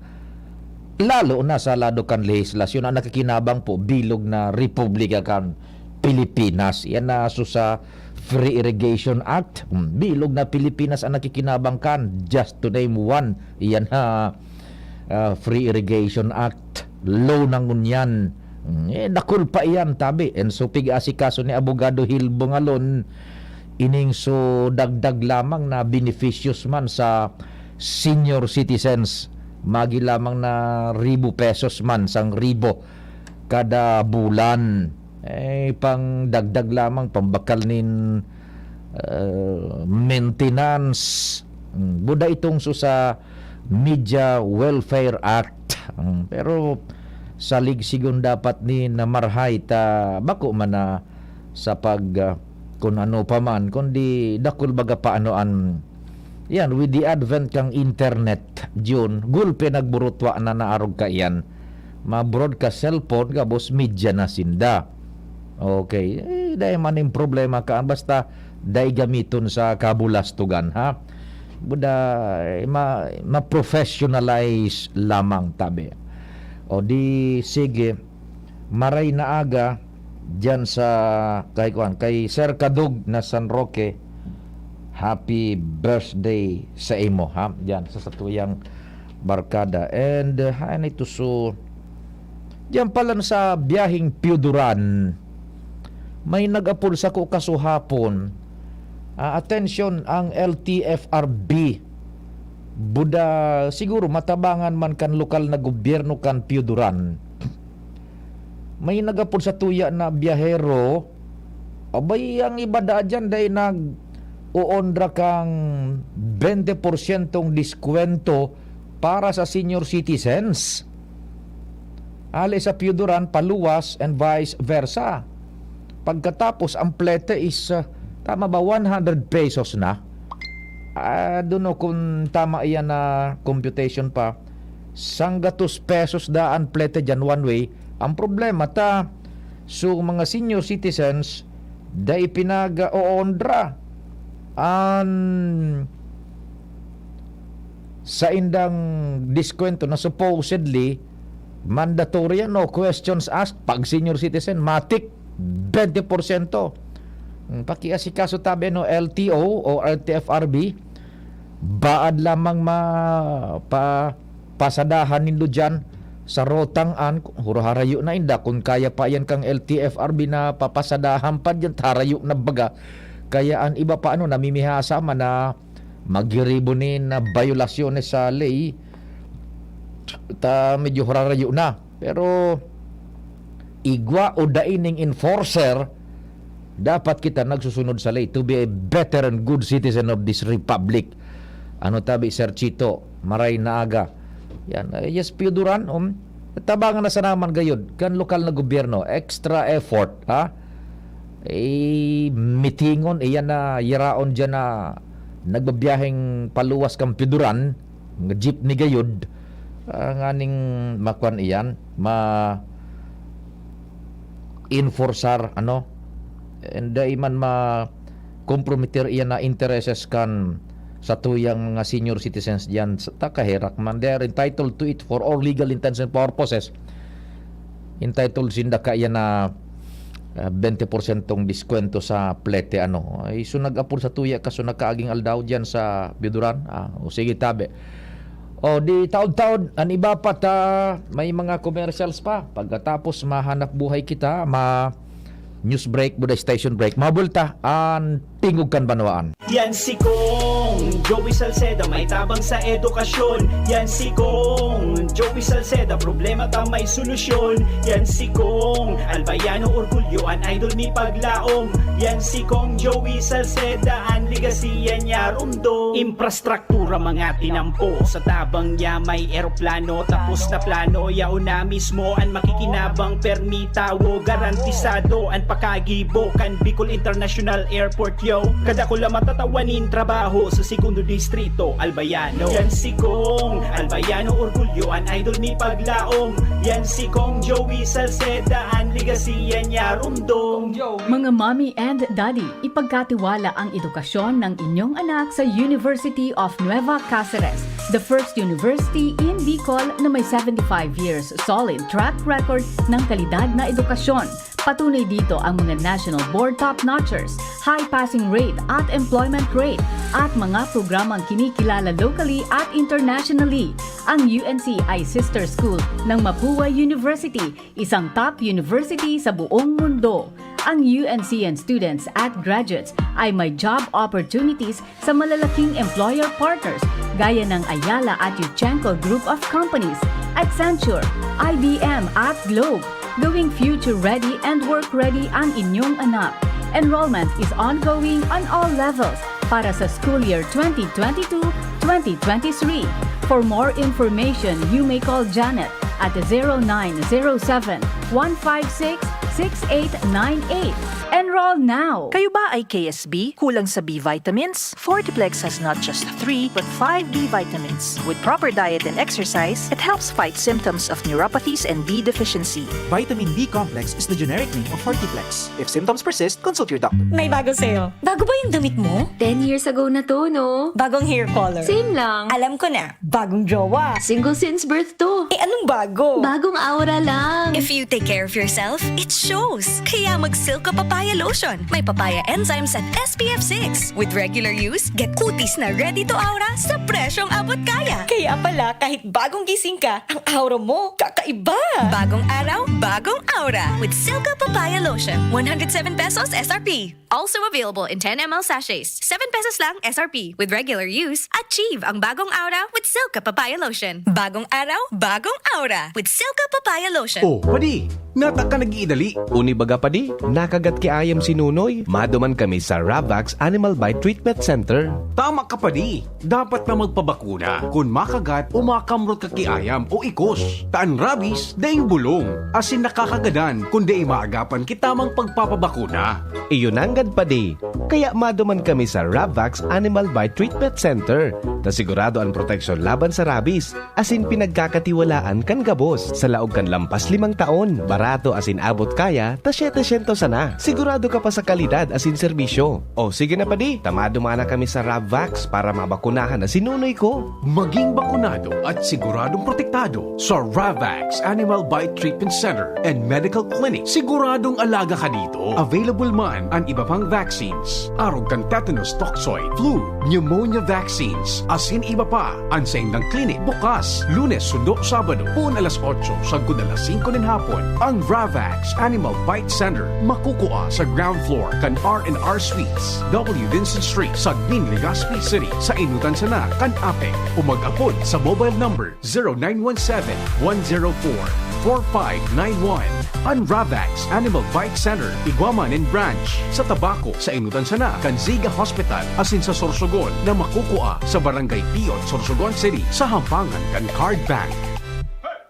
Lalo na sa lado kan lehislasyon, ang nakikinabang po, bilog na republika kan Pilipinas. Yan na so sa Free Irrigation Act. Hmm, bilog na Pilipinas ang nakikinabang kan, just to name one. Yan ha, ah, Free Irrigation Act. Law na ngunyan. Hmm, eh, dakul pa iyan, tabi. And so, pig-asikaso ni Abogado Gil Bungalon, ining so dagdag lamang na beneficios man sa senior citizens. Magi lamang na ribo pesos man, sang ribo kada bulan. Eh, pang dagdag lamang, pambakal nin, eh, maintenance. Hmm, buda itong so sa Media Welfare Act. Hmm, pero salig sigon dapat ni na marhay ta bako man na sa pag, ah, kun ano pa man, kundi dakul baga paano an, yan, with the advent kang internet, Jun, gulpe nagburutwa na naarog ka iyan. Ma-broadcast cellphone, gabos media na sinda. Okay. Eh, dai man ning problema ka. Basta, dai gamiton sa kabulastugan, ha? Buda, eh, ma-, ma-professionalize lamang tabi. O di, sige, maray na aga, diyan sa, kay kuwan, kay Sir Kadug na San Roque, happy birthday sa imo, ha? Diyan sa satuyang barkada. And, uh, ano ito, so, diyan pala sa biyaheng Pio Duran, may nag-apod sako kasuhapon, ah, atensyon ang L T F R B. Buda, siguro, matabangan man kan lokal na gobyerno kan Pio Duran. May nag-apod sa tuya na biyahero, abay, ang iba daa diyan dai nag-oondra kang bente porsyentong diskwento para sa senior citizens. Ali sa Pio Duran, paluwas and vice versa. Pagkatapos, ang plete is, ah, tama ba, one hundred pesos na? I don't know kung tama iyan na computation pa. Sanggatos pesos daan plete dyan one way. Ang problema ta, so mga senior citizens, dai pinag-oondra an saindang diskwento na supposedly mandatory, no questions asked. Pag senior citizen, matik, twenty porsyento. Hmm, pakiasikaso tabi, no, L T O o L T F R B, baad lamang ma-, pa-, pasadahan nindo dyan sa Rotang an, huro harayo na inda, kung kaya pa yan kang L T F R B na papasadahan pa dyan, harayo na baga. Kaya an iba pa, ano, namimihasa man na magiribo ni na biolasyones sa ley, ta medyo harayo na. Pero igwa o dai ning enforcer, dapat kita nagsusunod sa ley to be a better and good citizen of this republic. Ano tabi, Sir Chito? Maray na aga. Yan. Eh, yes, Pio Duran, um, tabangan na sana man gayod kan lokal na gobyerno. Extra effort, ha? Eh, mitingon, iyan na yaraon dyan na nagbabiyaheng paluwas kan Pio Duran, nga jeepney gayod, ah, nganing makwan iyan, ma-enforcear, ano? And dai man ma-comprometer iyan na intereses kan satuyang mga senior citizens diyan. Sa, ta kaherak man, they are entitled to it for all legal intents and purposes. Entitled sinda kaiyan na, ah, twenty porsyentong diskwento sa plete, ano. Ay, so nag-apod satuya ka, so nagkaaging aldaw diyan sa Pio Duran. Ah, o sige, tabi. O, di taod-taod, an iba pa ta, may mga commercials pa. Pagkatapos, mahanap buhay kita, ma-news break, buda station break. Mabulta, an tingog kan banwaan. Yan si Kong Joey Salceda, may tabang sa edukasyon. Yan si Kong Joey Salceda, problema ta may solusyon. Yan si Kong Albayano Orgulyo, an idol mi paglaom. Yan si Kong Joey Salceda, an legasiya niya rumdom. Infrastruktura mga tinampo, sa tabang niya may eroplano. Tapos na plano, yaon na mismo an makikinabang, permi tawo, garantisado an pakagibo kan Bicol International Airport, yo. Kadakula matatawa nin trabaho sa Segundo Distrito, Albayano. Yan si Kong Albayano Orgulyo, an idol mi paglaom. Yan si Kong Joey Salceda, an legasiya niya rumdom. Mga mommy and daddy, ipagkatiwala ang edukasyon ng inyong anak sa University of Nueva Caceres, the first university in Bicol na may seventy-five years solid track record ng kalidad na edukasyon. Patunay dito ang mga national board top-notchers, high passing rate at employment rate, at mga programang kinikilala locally at internationally. Ang U N C ay sister school ng Mapua University, isang top university sa buong mundo. Ang U N C and students at graduates ay may job opportunities sa malalaking employer partners gaya ng Ayala at Yuchenko Group of Companies, Accenture, I B M at Globe. Gawing future-ready and work-ready ang inyong anak. Enrollment is ongoing on all levels para sa school year twenty twenty-two, twenty twenty-three. For more information, you may call Janet at zero nine zero seven, one five six, six eight nine eight. Enroll now! Kayo ba ay K S B? Kulang sa B vitamins? Fortiplex has not just three, but five B vitamins. With proper diet and exercise, it helps fight symptoms of neuropathies and B deficiency. Vitamin B complex is the generic name of Fortiplex. If symptoms persist, consult your doctor. May bago sa'yo. Bago ba yung damit mo? Ten years ago na to, no? Bagong hair color. Same lang. Alam ko na. Bagong jowa. Single since birth to. Eh, anong bago? Bagong aura lang. If you take care of yourself, it shows. Kaya mag Silka Papaya Lotion. May papaya enzymes at S P F six. With regular use, get kutis na ready to aura sa presyong abot kaya. Kaya pala, kahit bagong gising ka, ang aura mo, kakaiba. Bagong araw, bagong aura. With Silka Papaya Lotion. One hundred seven pesos S R P. Also available in ten M L sachets. Seven pesos lang S R P. With regular use, achieve ang bagong aura with Silka Papaya Lotion. Bagong araw, bagong aura with Silka Papaya Lotion. Oh, padi, nata ka nag-iidali. Uni baga, padi, nakagat ki ayam si Nunoy. Maduman kami sa Ravax Animal Bite Treatment Center. Tama ka, padi. Dapat na magpabakuna kun makagat o makamrot ka ki ayam o ikos. Ta an rabies, daing bulong, asin nakakagadan kun dai maagapan ki tamang pagpapabakuna. Iyo nang Kadpadi, kaya maduman kami sa Rabvax Animal Bite Treatment Center, na sigurado an proteksyon laban sa rabies, asin pinagkakatiwalaan kan gabos. Sa laog kan lampas limang taon, barato asin abot kaya ta setecientos sana. Sigurado ka pa sa kalidad asin serbisyo. O sige na padi, ta maduman na kami sa Rabvax para mabakunahan na si nunoy ko. Maging bakunado at siguradong protektado sa Ravax Animal Bite Treatment Center and Medical Clinic. Siguradong alaga ka dito. Available man an iba pang vaccines, arog kan tetanus toxoid, flu, pneumonia vaccines, asin iba pa. An saindang clinic bukas Lunes sundo Sabado, poon alas otso sagkod alas singko nin hapon. Ang Ravax Animal Bite Center makukua sa ground floor kan R and R Suites, W Vincent Street, Sagmin, Legazpi City, sa enotan sana kan APEC, o mag-apod sa mobile number zero nine one seven, one zero four, four five nine one. An Ravax Animal Bite Center igwa man nin branch sa Tabaco, sa enotan sana kan Ziga Hospital, asin sa Sorsogon na makukua sa Barangay Piot, Sorsogon City, sa hampangan kan Card Bank.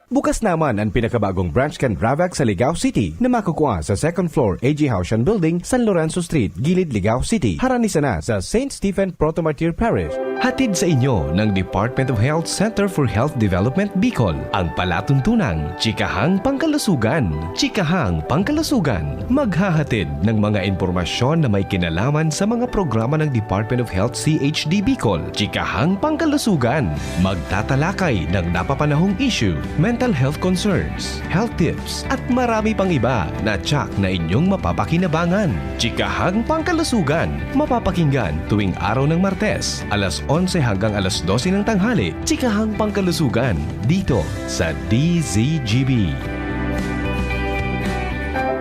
Bukas naman an pinakabagong branch kan Ravax sa Ligao City, na makukua sa second floor A G Haushan Building, San Lorenzo Street, Gilid, Ligao City, harani sana sa Saint Stephen Proto-Martyr Parish. Hatid sa inyo ng Department of Health Center for Health Development Bicol, ang palatuntunang Chikahang Pangkalusugan. Chikahang Pangkalusugan, maghahatid ng mga impormasyon na may kinalaman sa mga programa ng Department of Health C H D Bicol. Chikahang Pangkalusugan, magtatalakay ng napapanahong issue, mental health concerns, health tips, at marami pang iba na tiyak na inyong mapapakinabangan. Chikahang Pangkalusugan, mapapakinggan tuwing araw ng Martes, alas onse hanggang alas dose ng tanghali. Chikahang Pangkalusugan, dito sa D Z G B.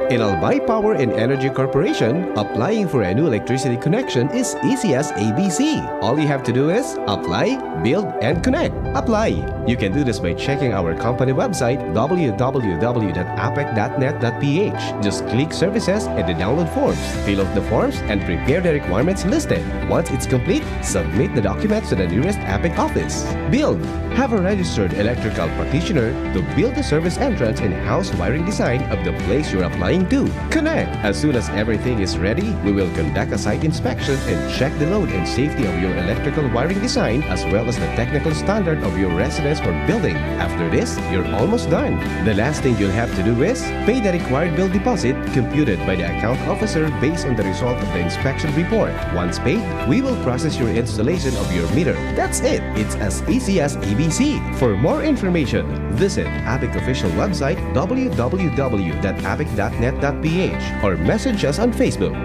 In Albay Power and Energy Corporation, applying for a new electricity connection is easy as A B C. All you have to do is apply, build, and connect. Apply. You can do this by checking our company website, w w w dot apec dot net dot p h. Just click services and the download forms. Fill out the forms and prepare the requirements listed. Once it's complete, submit the documents to the nearest APEC office. Build. Have a registered electrical practitioner to build the service entrance and house wiring design of the place you're applying to. Connect. As soon as everything is ready, we will conduct a site inspection and check the load and safety of your electrical wiring design, as well as the technical standard of your residence or building. After this, you're almost done. The last thing you'll have to do is pay the required bill deposit computed by the account officer based on the result of the inspection report. Once paid, we will process your installation of your meter. That's it. It's as easy as A B C. For more information, visit APEC official website, w w w dot apec dot net dot p h, or message us on Facebook.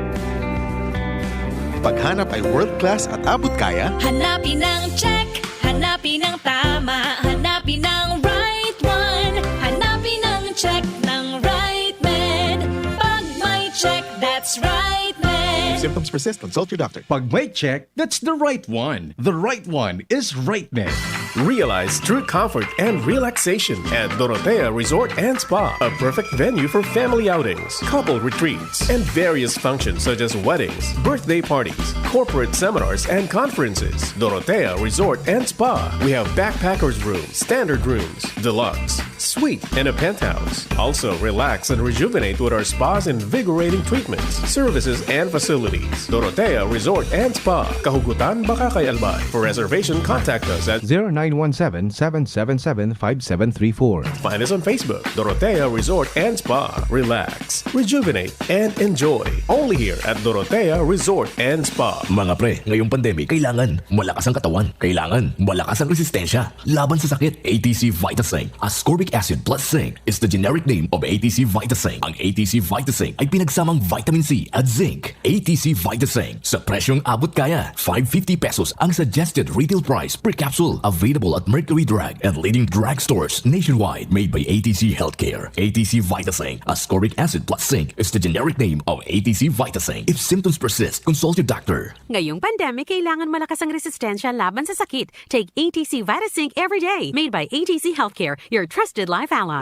Paghanap ay world class at abot kaya? Hanapin ang check, hanapin ang tama, hanapin ang right one. Hanapin ang check ng right med. Pag may check, that's right med. If symptoms persist, consult your doctor. Pag may check, that's the right one. The right one is right med. Realize true comfort and relaxation at Dorotea Resort and Spa, a perfect venue for family outings, couple retreats, and various functions such as weddings, birthday parties, corporate seminars, and conferences. Dorotea Resort and Spa. We have backpackers room, standard rooms, deluxe, suite, and a penthouse. Also, relax and rejuvenate with our spa's invigorating treatments, services, and facilities. Dorotea Resort and Spa, Kahugutan, Bacacay, Albay. For reservation, contact us at zero nine one seven, seven seven seven, five seven three four. Find us on Facebook, Dorotea Resort and Spa. Relax, rejuvenate, and enjoy. Only here at Dorotea Resort and Spa. Mga pre, ngayong pandemic, kailangan malakas ang katawan. Kailangan malakas ang resistensya laban sa sakit. A T C Vitasync Ascorbic Acid Plus Zinc is the generic name of A T C Vitasync. Ang A T C Vitasync ay pinagsamang vitamin C at zinc. A T C Vitasync, sa presyong abot kaya, five fifty pesos ang suggested retail price per capsule. Available at Mercury Drug and leading drugstores nationwide. Made by A T C Healthcare. A T C Vitasync Ascorbic Acid Plus Zinc is the generic name of A T C Vitasync. If symptoms persist, consult your doctor. Ngayong pandemic, kailangan malakas ang resistensya laban sa sakit. Take A T C Vitasync every day. Made by A T C Healthcare, your trusted life ally.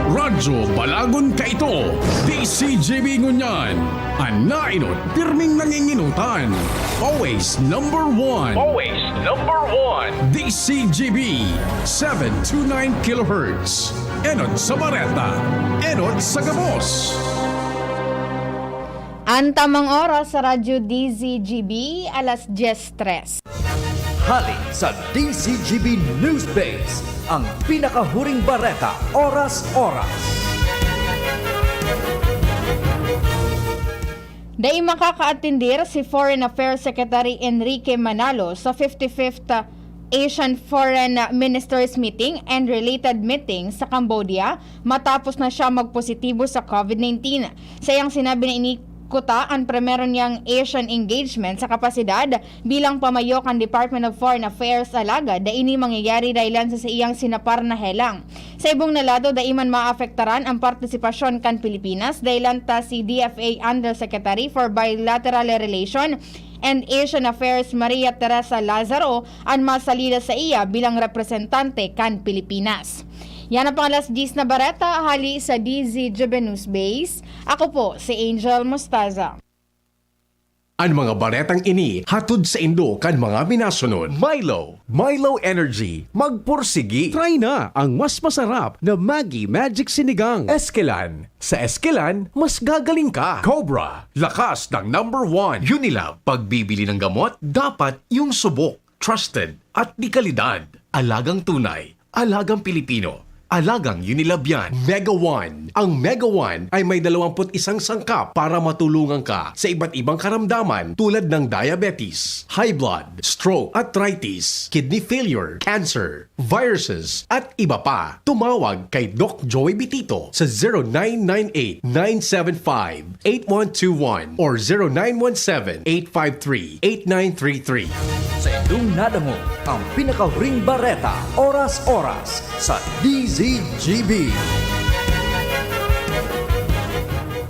Radyo Balagon kaito, D C G B ngunyan. An naenot, pirming nanginginutan. Always number one. Always number one. D C G B, seven two nine kilohertz. Enot sa bareta. Enot sa gabos. An tamang oras sa Radyo D Z G B, alas dyes tres. Hali sa D Z G B News Base, ang pinakahuring bareta, oras-oras. Dai makakaatindir si Foreign Affairs Secretary Enrique Manalo sa fifty-fifth Asian Foreign Ministers Meeting and related meeting sa Cambodia matapos na siya magpositibo sa COVID nineteen. Sa iyang sinabi na inikuta an primero niyang Asian engagement sa kapasidad bilang pamayo kan Department of Foreign Affairs, alagad dai ini mangyayari dahilan sa saiyang sinapar na helang. Sa ibong na lado, dai man maapektaran ang partisipasyon kan Pilipinas, dahilan ta si D F A Undersecretary for Bilateral Relation and Asian Affairs Maria Teresa Lazaro an masalida saiya bilang representante kan Pilipinas. Yan ang pang alas dyes na bareta hali sa D Z G B News Base. Ako po si Angel Mostaza. An mga baretang ini hatod saindo kan mga minasunod: Milo, Milo Energy, magpursigi. Try na ang mas masarap na Maggi Magic Sinigang. Eskelan, sa Eskelan, mas gagaling ka. Cobra, lakas ng number one. Unilab, pagbibili ng gamot, dapat yung subok, trusted, at de kalidad. Alagang tunay, alagang Pilipino, alagang Unilab yan. Mega One. Ang Mega One ay may dalawampu't isang sangkap para matulungan ka sa iba't ibang karamdaman, tulad ng diabetes, high blood, stroke, arthritis, kidney failure, cancer, viruses, at iba pa. Tumawag kay Doc Joey Bitito sa zero nine nine eight, nine seven five, eight one two one or zero nine one seven, eight five three, eight nine three three. Saindong nadangog ang pinakahuring bareta, oras-oras, sa D Z G B.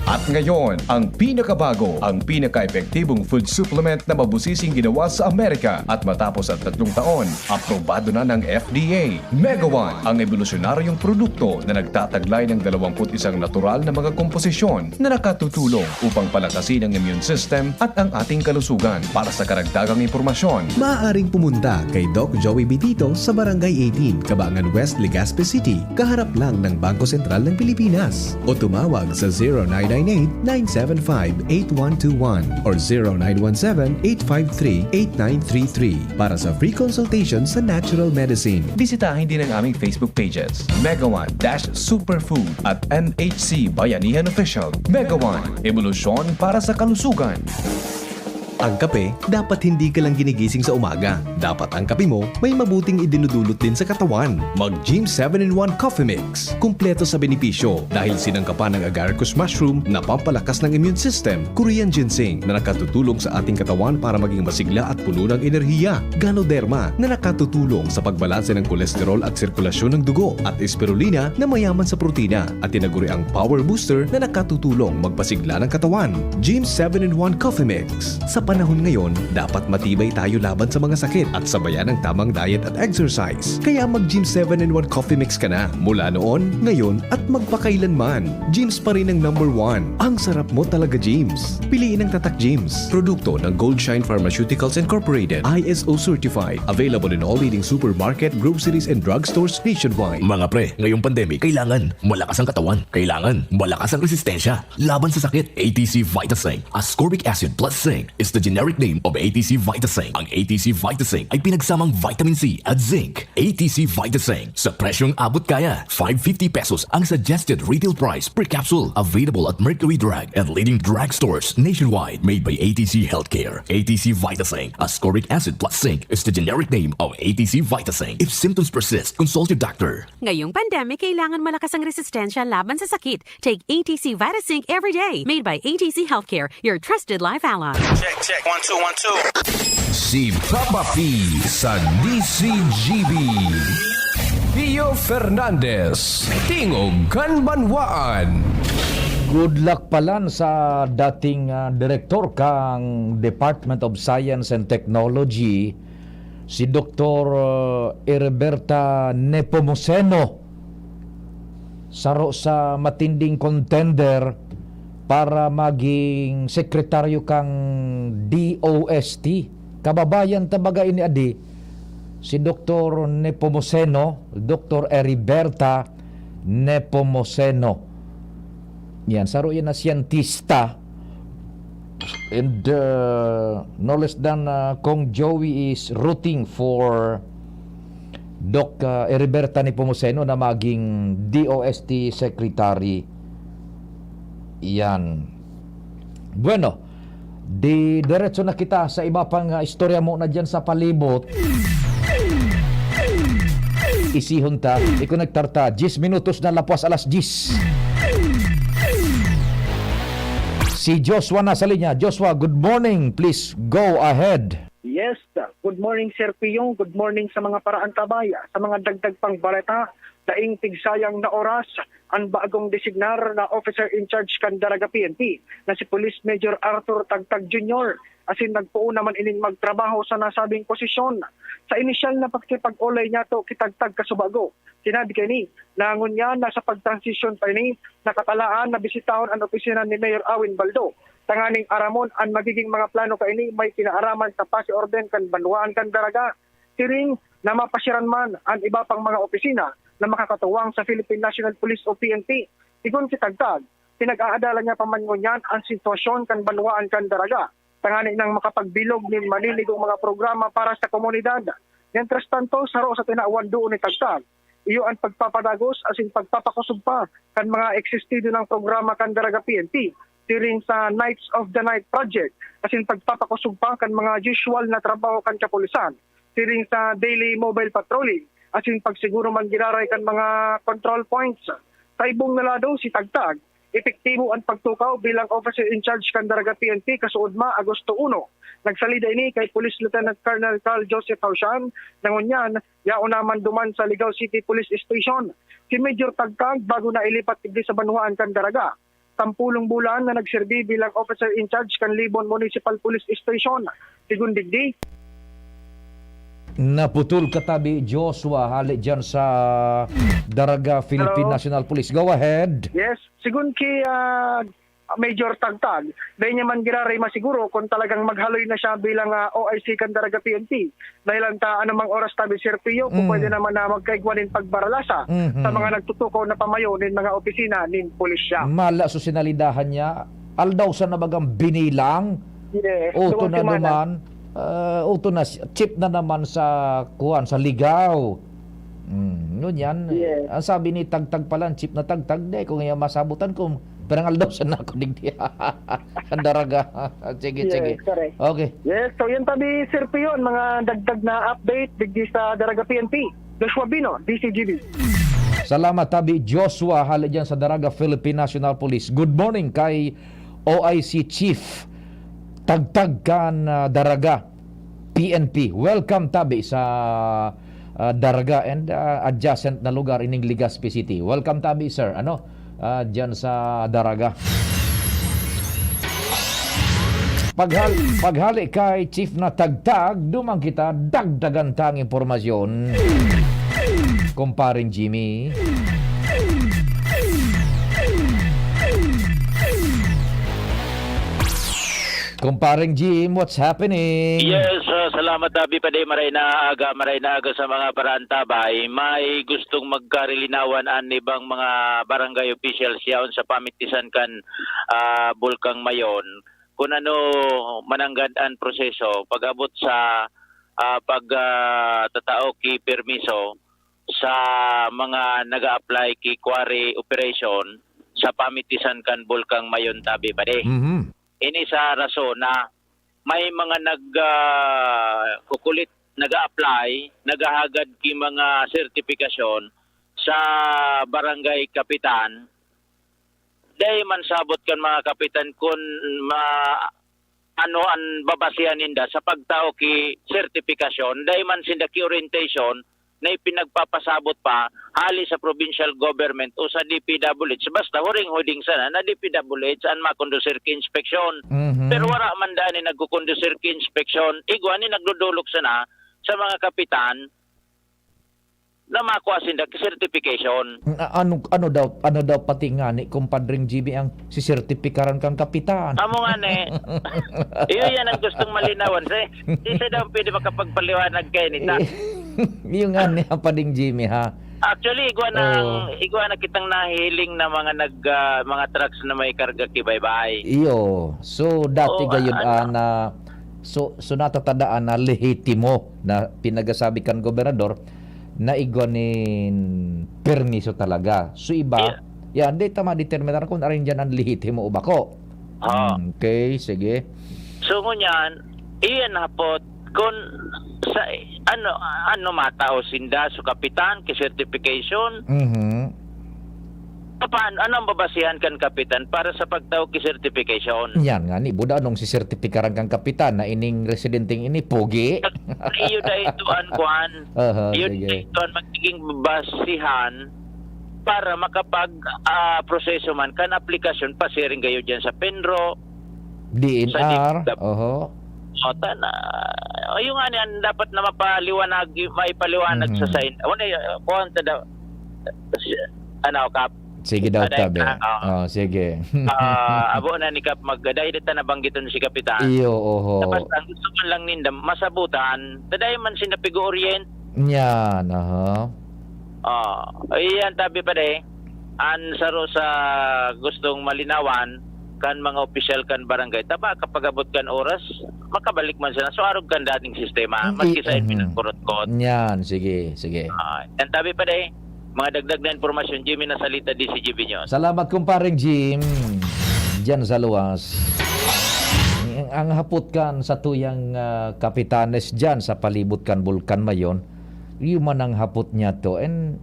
At ngayon, ang pinakabago, ang pinaka-epektibong food supplement na mabusising ginawa sa Amerika. At matapos ang tatlong taon, aprobado na ng F D A. Mega One, ang ebolusyonaryong produkto na nagtataglay ng dalawampu't isang natural na mga komposisyon na nakatutulong upang palakasin ang immune system at ang ating kalusugan. Para sa karagdagang impormasyon, maaaring pumunta kay Doc Joey Bitito sa Barangay eighteen, Cabangan West, Legazpi City, kaharap lang ng Bangko Sentral ng Pilipinas. O tumawag sa zero nine nine eight, nine seven five, eight one two one or zero nine one seven, eight five three, eight nine three three para sa free consultation sa natural medicine. Bisitahin din ang aming Facebook pages, Mega One dash Superfood at M H C Bayanihan Official. Mega One, ebolusyon para sa kalusugan. Ang kape, dapat hindi ka lang ginigising sa umaga. Dapat ang kape mo may mabuting idinudulot din sa katawan. Mag Gym seven in one Coffee Mix. Kumpleto sa benepisyo dahil sinangkapan ng agaricus mushroom na pampalakas ng immune system, Korean ginseng na nakatutulong sa ating katawan para maging masigla at puno ng enerhiya, Ganoderma na nakatutulong sa pagbalanse ng kolesterol at sirkulasyon ng dugo, at Spirulina na mayaman sa protina at tinaguriang power booster na nakatutulong magpasigla ng katawan. Gym seven in one Coffee Mix. Sa panahon ngayon, dapat matibay tayo laban sa mga sakit at sabayan ng tamang diet at exercise. Kaya mag Gym seven in one Coffee Mix ka na mula noon, ngayon, at magpakailanman. Gym's pa rin ang number one. Ang sarap mo talaga, Gym's. Piliin ang Tatak Gym's. Produkto ng Gold Shine Pharmaceuticals Incorporated. I S O certified. Available in all leading supermarket, groceries, and drugstores nationwide. Mga pre, ngayong pandemic, kailangan malakas ang katawan. Kailangan malakas ang resistensya laban sa sakit. A T C Vitasing, ascorbic acid plus zinc, is the generic name of A T C Vitasing. Ang A T C Vitasing ay pinagsamang vitamin C at zinc. A T C Vitasing, sa presyong abot kaya. Five fifty pesos ang suggested retail price per capsule. Available at Mercury Drug and leading drugstores nationwide. Made by A T C Healthcare. A T C Vitasing, ascorbic acid plus zinc, is the generic name of A T C Vitasing. If symptoms persist, consult your doctor. Ngayong pandemic, kailangan malakas ang resistensya laban sa sakit. Take A T C Vitasing every day. Made by A T C Healthcare, your trusted life ally. Check, check. One, two, one, two. Si Papa P sa D C G B. Pio Fernandez, Tingog kan Banwaan. Good luck palan sa dating, ah, direktor kang Department of Science and Technology, si Doktor, ah, Heriberta Nepomuceno, saro sa matinding contender para maging sekretaryo kang D O S T. Kababayan ta baga ini adi, si Doktor Nepomuceno, Doktor Heriberta Nepomuceno. Yan, saro yan na siyentista. And uh, no less than uh, Kong Joey is rooting for Doc uh, Heriberta Nepomuceno na maging D O S T Secretary. Yan. Bueno, di diretso na kita sa iba pang uh, istorya mo na dyan sa palibot. Isihon ta, ikonektar ta. Diyes minutos na lapwas alas diyes. Si Joshua nasa linya. Joshua, good morning. Please go ahead. Yes, good morning, Sir Piyong. Good morning sa mga paraantabay, sa mga dagdag pang baleta. Daing pigsayang na oras, ang bagong designar na officer in charge kan Daraga P N P na si Police Major Arthur Tagtag Junior asin nagpoon naman ining magtrabaho sa nasabing posisyon. Sa inisyal na pakikipag-olay niya to kitagtag kasubago, sinabi kaini na ngunyan na sa pagtransisyon pa ini, nakatalaan na bisitahon an opisina ni Mayor Awin Baldo tanganing aramon an magiging mga plano kaini may kinaaraman sa pasi orden kan banwaan kan Daraga. Siring na mapasiran man an iba pang mga opisina na makakatuwang sa Philippine National Police o P N P. Sigon si Tagtag, pinag-aadalan niya pa man ngunyan an sitwasyon kan banwaan kan Daraga tanganing makapagbilog nin maninigong mga programa para sa komunidad. Mientras tanto, saro sa tinawan duon ni Tagtag, iyo an pagpapadagos asin pagpapakosog pa kan mga existido nang programa kan Daraga P N P, siring sa Knights of the Night Project, asin pagpapakosog pa kan mga usual na trabaho kan kapulisan, siring sa daily mobile patrolling, asin pagsiguro man giraray kan mga control points. Sa ibong na lado, si Tagtag, epektibo an pagtukaw bilang officer in charge kan Daraga P N P kasuodma, Agosto uno. Nagsalida ini kay Police Lieutenant Colonel Carl Joseph Hausian na ngunyan yaon naman duman sa Ligao City Police Station. Si Major Tagtag bago na ilipat digdi sa banwaan kan Daraga. Sampulong bulan na nagserbi bilang officer in charge kan Libon Municipal Police Station. Sigon digdi, Naputol ka tabi, Joshua, hali dyan sa Daraga Philippine Hello? National Police. Go ahead. Yes, sigon ki ah, Major Tagtag, dahil niya man giraray masiguro kung talagang maghaloy na siya bilang ah, O I C kan Daraga P N P. Dahil ang ta anumang oras tabi, Sir Pio, kung Mm. pwede naman na magkaigwa nin pagbaralasa Mhm. sa mga nagtutukaw na pamayo nin mga opisina nin pulisya. Mala so sinalidahan niya. Aldaw sa nabagang binilang. Yes, Uto duwang na semana. Naman. Ah, uto na si- chief na naman sa kuan sa Ligao. Mm, ngunyan, Yes. Ang sabi ni Tagtag pala, chief na Tagtag, di ko nga masabutan kung pirang aldaw sa nako digdi. Ang Daraga. Sige, Yes, sige. Correct. Okay. Yes, so yun tabi, Sir Pio, ang mga dagdag na update digdi sa Daraga P N P. Joshua Bino, D C G B. Salamat tabi Joshua, hali dyan sa Daraga Philippine National Police. Good morning kay O I C Chief Tagtag kan ah, Daraga P N P. Welcome tabi sa ah, Daraga and ah, adjacent na lugar ining Legazpi City. Welcome tabi, sir. Ano? Ah, dyan sa Daraga. Paghal paghali kay Chief na Tagtag, duman kita dagdagan tang impormasyon. Kumparing Jimmy. Kumparing Jim, what's happening? Yes, uh, salamat Abi Pade, maray na aga, maray na aga sa mga parantabay. May gustong magkarilinawan an ibang mga barangay officials yaon sa pamitisan kan ah, Bulkang Mayon. Kung ano mananggad an proseso pag-abot sa ah, pag ah, tatao ki permiso sa mga nag-a-apply ki quarry operation sa pamitisan kan Bulkang Mayon tabi pade. Mhm. Ini sa rason na may mga nag ah, kukulit, nag-a-apply, naghahagad ki mga sertipikasyon sa barangay kapitan. Dai man sabot kan mga kapitan kun ma ano an babasihan ninda sa pagtao ki sertipikasyon, dai man sinda ki orientation na ipinagpapasabot pa hali sa provincial government o sa D P W H. Basta huring-huding sana na D P W H an makondusir ki inspeksyon. Mhm. Pero wara man dani nagkukondusir ki inspeksyon. Igwa ni nagdudulok sana sa mga kapitan na makua sinda ki certification. A- ano ano daw ano daw pati ngani, Kumpadring G B, ang sisertipikaran kang kapitan? Amo nga ni. Iyo yan ang gustong malinawan. Sa, di sa daw pwede makapagpaliwanag kayo nita. Yung nga ni Pading Jimmy, ha. Actually, igwa na, igwa na kitang nahiling na mga nag, ah, mga trucks na may karga ki baybay. Iyo. So, dati Oo, gayud ano? ana, so, so natatandaan na lehitimo na pinagasabi kan gobernador na igwa nin permiso talaga. So, iba, Yeah. yan, di ta madeterminar kung arin dyan ang lehitimo o bako. Oo. Mm, okay, sige. So, ngunyan, iyan hapot, kung sa, ano, ano matao sinda, so kapitan, ki certification, Mhm. paano, ano ang babasihan kan kapitan para sa pagtao ki certification? Yan nga ni, buda anong si sertipikaran kang kapitan na ining residenteng ini, pogi? Iyo da ito an kwan. Aha, Yun sige. Ito ang magiging basihan para makapag ah, proseso man kan aplikasyon pasiring gayo dyan sa PENRO. D N R, Sa di- oho. O, ta na, o, yung nga yan, dapat na mapaliwanag, maipaliwanag Mhm. sa sign. Ano, uh, kuwan ta daw, ano, Kap? Sige daw, Aday, tabi. ah, oo. Oh, sige. Ah, abo na ni Kap, mag, dahil dito nabanggiton si Kapitan. Iyo, oho. Tapos, ang gusto man lang ninda, masabutan, taday man sinda pig-orient. Yan, aha. Oh, iyan, tabi pa de. An saro sa gustong malinawan, kan mga opisyal kan barangay, taba, kapag abot kan oras, makabalik man sila. So, arog kan dating sistema, Mm, maski i- sa mhm. pinagkurot-kot. Yan, sige, sige. Ah, yan, tabi pa de. Mga dagdag na impormasyon, Jimmy Nasalita, D C G B News. Salamat, kumpareng Jim. Diyan sa luwas. Ang, ang hapot kan sa tuyang ah, kapitanes diyan sa palibot kan Bulkan Mayon, iyo man ang hapot niya to. And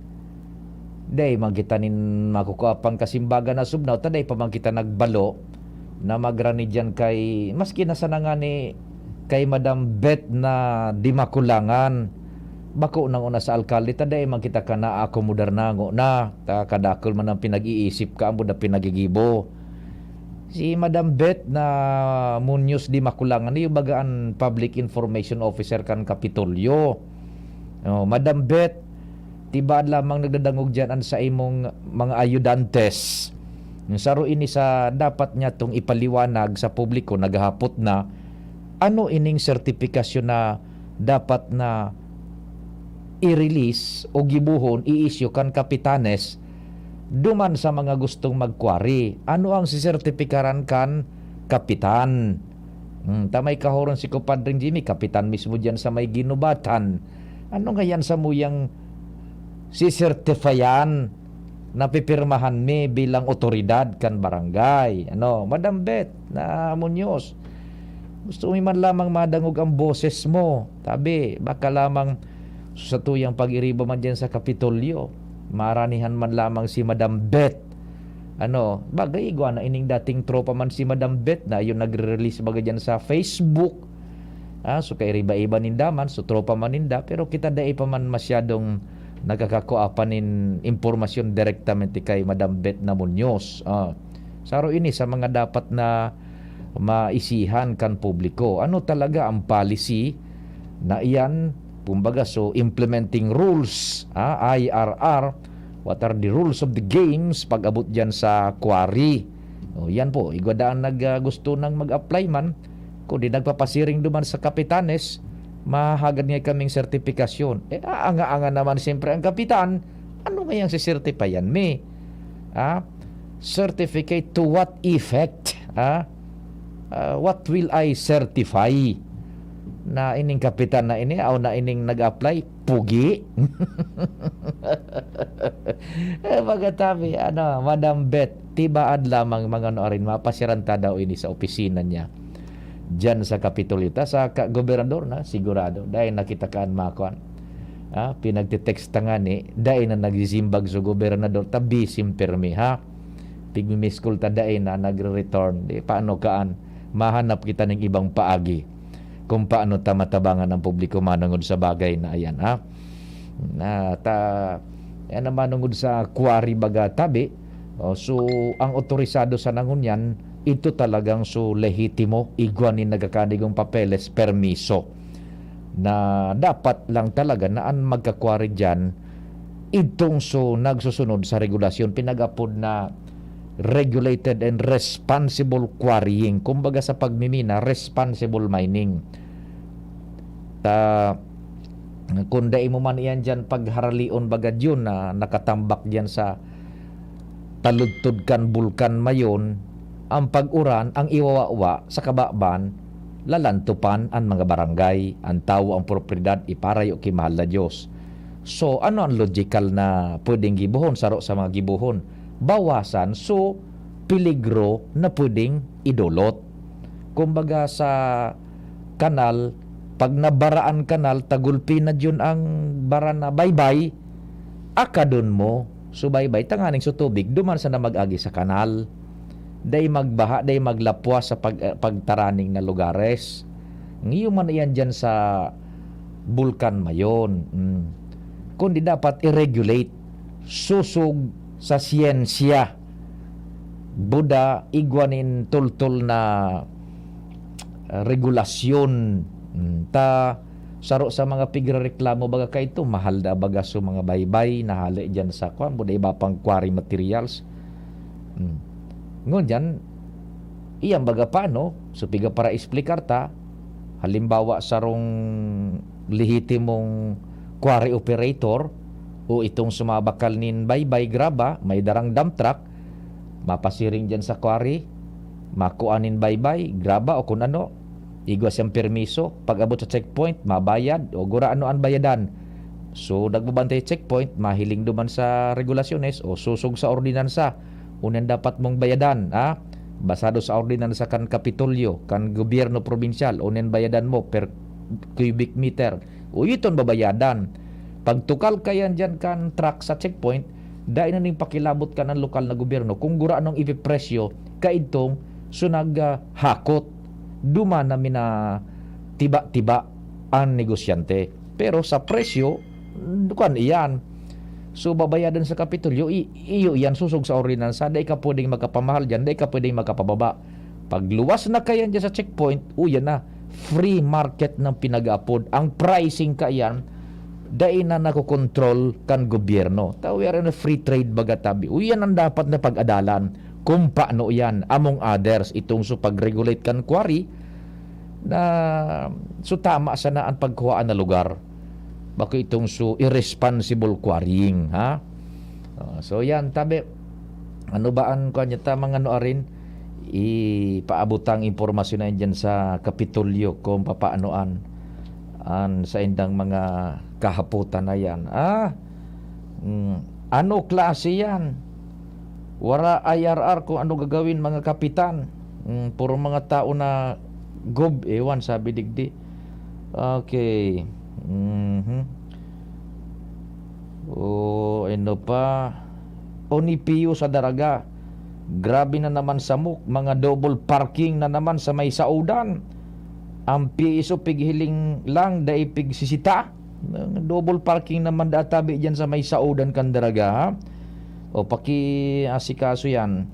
day man kita nin makukua pang kasimbagan na subnaw, ta day pa man kita nagbalo na magrani diyan kay, maski na sana nga ni kay Madam Beth na di makulangan. Bako nang una sa alkalde, ta dai man kita ka naakomodar na ngona. Ta kadakul man ang pinag-iisip ka, ambo na pinagigibo. Si Madam Beth na Munoz di makulangan, iyo baga an public information officer kan Kapitolyo. Oh, Madam Beth, tibaad lamang nagdadangog diyan an sa imong mga ayudantes. Yung saro ini sa dapat niya tong ipaliwanag sa publiko, naghahapot na, ano ining sertipikasyon na dapat na i-release o gibohon, i-issue kan kapitanes duman sa mga gustong mag-quarry? Ano ang sisertipikaran kan kapitan? Hmm, ta may kahoron si Compadre Jimmy, kapitan mismo diyan sa may ginubatan. Ano nga yan sa muyang sisertifayan na pipirmahan mi bilang otoridad kan barangay? Ano, Madam Beth na Munoz, gusto mi man lamang madangog ang boses mo. Tabi, baka lamang sa tuyang pag-iriba man dyan sa Kapitolyo, maranihan man lamang si Madam Beth. Ano, bagay, igwa na ining dating tropa man si Madam Beth na yung nagre-release baga dyan sa Facebook. Ah, so, kairiba-iba ninda man, so, tropa man ninda, pero kita dai pa man masyadong nakakakua pa nin impormasyon direktamente kay Madam Beth na Munoz. Ah, saro ini sa mga dapat na maisihan kan publiko. Ano talaga ang policy na iyan? Kumbaga, so, implementing rules, ah, I R R, what are the rules of the games pag-abot dyan sa quarry? O, yan po, igwa daan nag, ah, gusto nang mag-apply man, kundi nagpapasiring duman sa kapitanes, mahagad nga kaming sertipikasyon. Eh, aanga-anga naman siyempre ang kapitan, ano ngayang sisertipayan mi? Ah, certificate to what effect? Ah, ah, what will I certify? Na ining kapitan na ini, aw na ining nag-apply, pugi? Eh, pagkatabi, ano, Madam Beth, tibaad lamang mga ano arin, mapasiran ta daw ini sa opisina niya. Diyan sa Kapitolyo. Ta sa ka-, gobernador na, sigurado. Dahil nakita ka an makuan. Ah, pinagtitext ta nga ni, dai na nagsisimbag sa gobernador, ta busy permi, ha? Pigmimiskol ta dai na nagre-return. Di, paano kaan? Mahanap kita ning ibang paagi kung paano ta matabangan ang publiko manungod sa bagay na ayan, ha? Na ta, yan ang manungod sa quarry baga tabi. O, so, ang otorisado sa nangunyan, ito talagang so lehitimo, igwa ni nagkakadigong papeles, permiso. Na dapat lang talaga na ang magka-quarry dyan, itong so nagsusunod sa regulasyon, pinag-apod na regulated and responsible quarrying. Kumbaga sa pagmimina, responsible mining. Ta, Kun dai mo man iyan diyan pagharalion, baga diyon na nakatambak diyan sa taludtod kan Bulkan Mayon, ang pag-uran, ang iwawawa sa kababan, lalantopan an mga barangay, an tawo, ang propiedad, iparayo ki mahal na Diyos. So, ano ang logical na pwedeng gibohon, saro sa mga gibohon? Bawasan, so, peligro na pwedeng idolot. Kumbaga, sa kanal, pag nabara an kanal, tagulpi na diyon ang bara na baybay, akadon mo. So, baybay, tanganing so tubig, duman sana mag-agi sa kanal. Dai magbaha, dai maglapwas sa pag-, pagtaraning na lugares. Ngayon man iyan diyan sa Bulkan Mayon. Mm. Kundi dapat i-regulate, susog sa siyensya. Buda, igwa nin tultol na, ah, regulasyon. Mm, ta, saro sa mga pigrereklamo, baga kaito, mahal na baga so mga baybay, nahali diyan sa kwan, buda iba pang quarry materials. Mm. Ngunyan, iyan baga pa, no? So, piga para explicar ta, halimbawa, sarong lehitimong quarry operator o itong sumabakal nin baybay, graba, may darang dump truck, mapasiring diyan sa quarry, makua nin baybay, graba o kun ano, igwa siyang permiso, pag-abot sa checkpoint, mabayad, o gura ano an bayadan. So, nagbabantay checkpoint, mahiling duman sa regulasyones o susog sa ordinansa, unan dapat mong bayadan, ha? Basado sa ordinansa kan Kapitolyo, kan gobyerno probinsyal, unan bayadan mo per cubic meter. O iton babayadan. Pagtukal kayan diyan kan truck sa checkpoint, dai na ning pakilabot kan ang lokal na gobyerno kung gura anong ipipresyo kaidtong so naghakot. Duman na minatiba-tiba an negosyante. Pero sa presyo, kuwan iyan. So, babayadan sa Kapitolyo, i-, iyo iyan, susog sa ordinansa, dai ka pwedeng magkapamahal diyan, dai ka pwedeng magkapababa. Pagluwas na kayan diyan sa checkpoint, uyan na, free market ng pinag-aapod. Ang pricing kayan, dai na nakokontrol kan gobyerno. Ta, we are in a free trade, baga tabi. Uyan ang dapat na pag-adalan. Kung paano yan, among others, itong so pag-regulate kan quarry, na so tama sana ang pagkuhaan na lugar. Bako itong so irresponsible quarrying, ha? Ah, so yan, tabi. Ano ba ang kuwan niya? Tamang ano arin? Ipaabot ang impormasyon na yan dyan sa Kapitolyo kung papaano an, an sa indang mga kahapotan na yan. Ah, mm, ano klase yan? Wala I R R kung ano gagawin, mga kapitan. Mm, puro mga tao na gob, ewan, sabi digdi. Okay. Mhm. O, ano pa? Onipiyo sa Daraga. Grabe na naman samok, mga double parking na naman sa may saodan. Ang P S O pighiling lang, dai pigsisita. Double parking naman da tabi diyan sa may saodan kan Daraga, ha? O, pakiasikaso yan.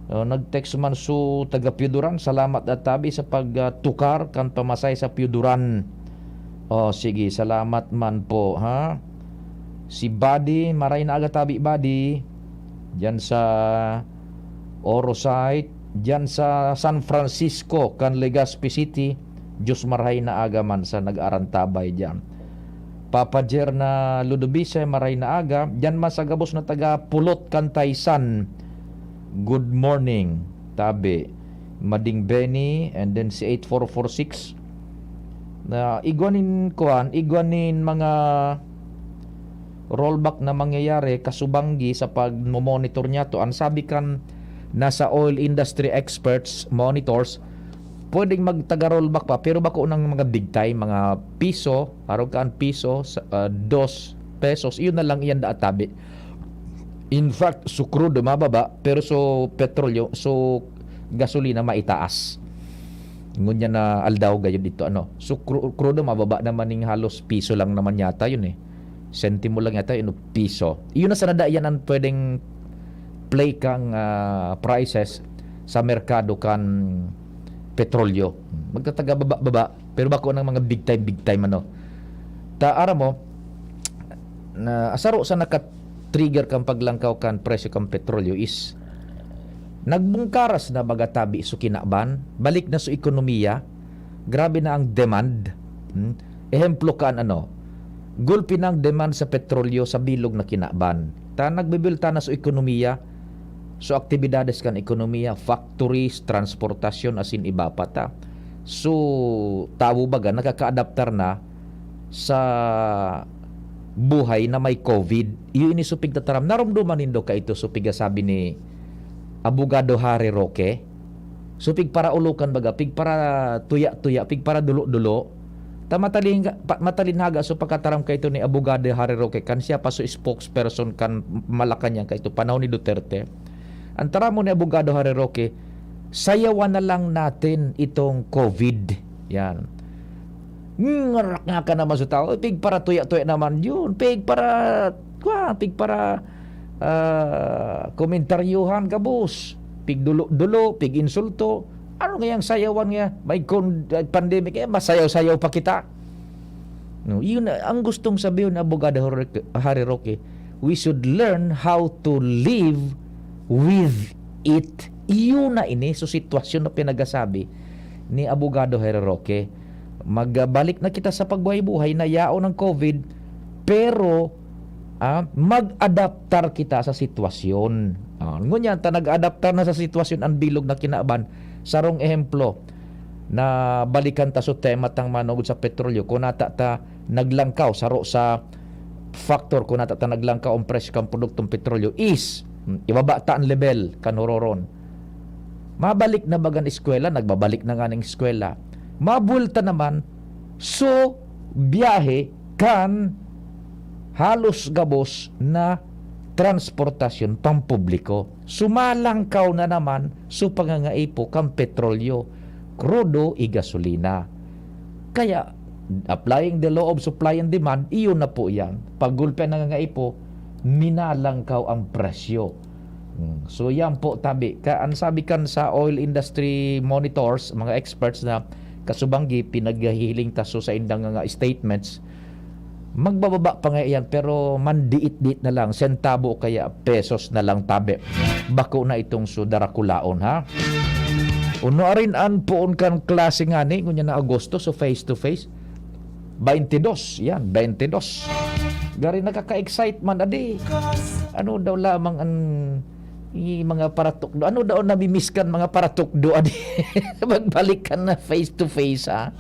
O, nag-text man su taga Pioduran, salamat da tabi sa pag, ah, tukar kan pamasahe sa Pioduran. O, sige, salamat man po, ha? Si Buddy, maray na aga tabi, Buddy. Diyan sa Orosite, diyan sa San Francisco, kan Legazpi City. Diyos, maray na aga man sa nag-arantabay diyan. Papa Jer na Ludovice, maray na aga. Diyan man sa gabos na taga Pulot, Kantaysan. Good morning, tabi. Mading Benny, and then si eight four four six. Na igwa nin kuan, igwa nin mga rollback na mangyayari kasubanggi sa pagmo-monitor niyato. Ang sabi kan nasa oil industry experts, monitors, pwedeng magtaga-rollback pa, pero bako nang mga big time, mga piso, arog ka an piso, sa, ah, dos pesos, iyon na lang iyan da tabi. In fact, so crude mababa, pero so petrolyo, so gasolina maitaas. Ngunyan na aldaw gayod dito, ano. So cru-, crude mababa naman ning halos piso lang naman yata yun eh. Sentimo lang yata yun, piso. Iyon na sana da yan ang pwedeng play kang, ah, prices sa merkado kan petrolyo. Magtataga baba-baba, pero bako nang mga big time, big time, ano. Ta, aram mo, na asaro sa naka-trigger kan paglangkaw kan presyo kan petrolyo is nagbungkaras na baga tabi so kinaban, balik na so ekonomiya, grabe na ang demand. Hmm? Ehemplo kan ano, Gulpi na ang demand sa petrolyo sa bilog na kinaban. Ta nagbibilta na so ekonomiya, so aktibidades kan ekonomiya, factories, transportasyon, asin iba pa ta. So, tawo baga, nakakaadaptar na sa buhay na may COVID. Iyo ini so pigtataram. Naromdoman nindo kaito so pigasabi ni Abogado Harry Roque? So, pigparaulokan baga, pigparatuya-tuya, pigparadulo-dulo. Ta matalin-, pa-, matalinhaga so pagkataram kaito ni Abogado Harry Roque, kan siya pa so spokesperson kan Malacañang kaito, panahon ni Duterte. Ang taramon ni Abogado Harry Roque, "Sayawan na lang natin itong COVID." Yan. Ngarak nga ka naman sa tao, pigparatuya-tuya naman yun. Pigpara, kwa, pigpara, ah, komentaryuhan gabos. Pigdulo-dulo, pig-insulto. Ano ngayang sayawan nga? May kon-, pandemic, eh, masayaw-sayaw pa kita. No, yun na, ang gustong sabihin ni Abogado Harry Roque, we should learn how to live with it. Iyon na ini, so sitwasyon na pinagasabi ni Abogado Harry Roque. Magbalik na kita sa pagbuhay-buhay na yaon ang COVID, pero, ah, mag-adaptar kita sa sitwasyon. Ah, ngunyan ta nag-adaptar na sa sitwasyon ang bilog na kinaban. Sarong ehemplo, na balikan ta so tema tang manugod sa petrolyo, kung nata ta naglangkaw, saro sa factor kung nata ta naglangkaw ang presyo kan produktong petrolyo is, hmm, ibaba ta ang level kan hororon. Mabalik na bagan eskwela? Nagbabalik na nganing eskwela. Mabuwelta naman so biyahe kan halos gabos na transportasyon pampubliko. Sumalangkaw na naman so pangangaipo kan petrolyo, krudo, i gasolina. Kaya, applying the law of supply and demand, iyon na po yan. Pag gulpi ang nangangaipo, minalangkaw ang presyo. Hmm. So, yan po, tabi. Ka, ang sabi kan sa oil industry monitors, mga experts na kasubanggi, pinaghihiling taso sa indang nga statements, magbababa pa nga iyan, pero mandiit-diit na lang, sentabo o kaya pesos na lang, tabi. Bako na itong so darakulaon, ha? Uno arin an poon kan klase ngani, ngunyan na Agosto, so face to face. Baintidos, yan, baintidos. Gari nakaka-excite man, adi. Ano daw lamang ang, i-, mga paratukdo? Ano daw namimiss kan mga paratukdo, adi? Magbalik ka na face to face, ha?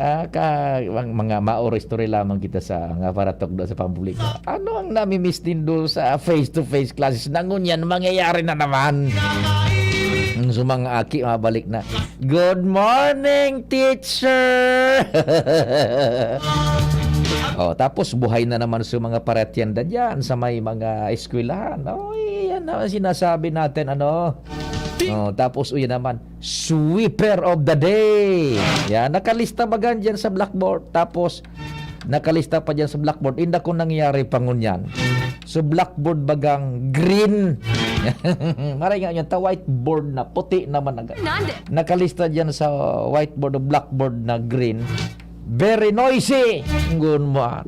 Ah, ka, mga, mga maoro story lamang kita sa mga paratukdo sa pampubliko. Ano ang namimiss nindo sa face to face classes? Na ngunyan, mangyayari na naman. Ang sumang aki, mabalik na. "Good morning, teacher!" Oh, tapos buhay na naman sa mga paratyenda dyan sa may mga eskwelahan. Oh, yan na ang sinasabi natin, ano? Oh, tapos, uy, naman, sweeper of the day. Yan, nakalista bagan dyan sa blackboard. Tapos, nakalista pa dyan sa blackboard. Inda kung nangyari pa ngunyan. So, blackboard bagang green. Maray nga yan, ta whiteboard na, puti naman ang Nande. Nakalista dyan sa whiteboard o blackboard na green. Very noisy. Ngun mo, ah.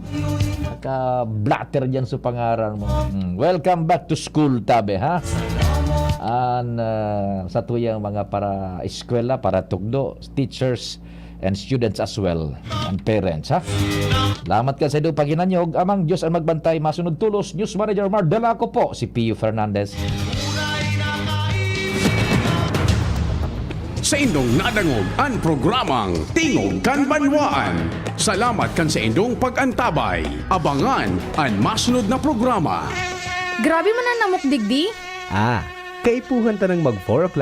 Naka-blatter dyan sa pangaran mo. Hmm. Welcome back to school, tabi, ha? An, ah, sa tuyang mga para eskwela, para tukdo, teachers, and students as well, and parents, ha? Salamat kan sa indo paghinanyog. Amang Diyos ang magbantay. Masunod tolos, News Manager Mar Dela. Ako po, si Pio Fernandez. Saindong nadangog an programang Tingog kan Banwaan. Salamat kan saindong pag-antabay. Abangan an masunod na programa. Grabe man an lamok digdi. Ah, kaipuhan ta nang mag four o'clock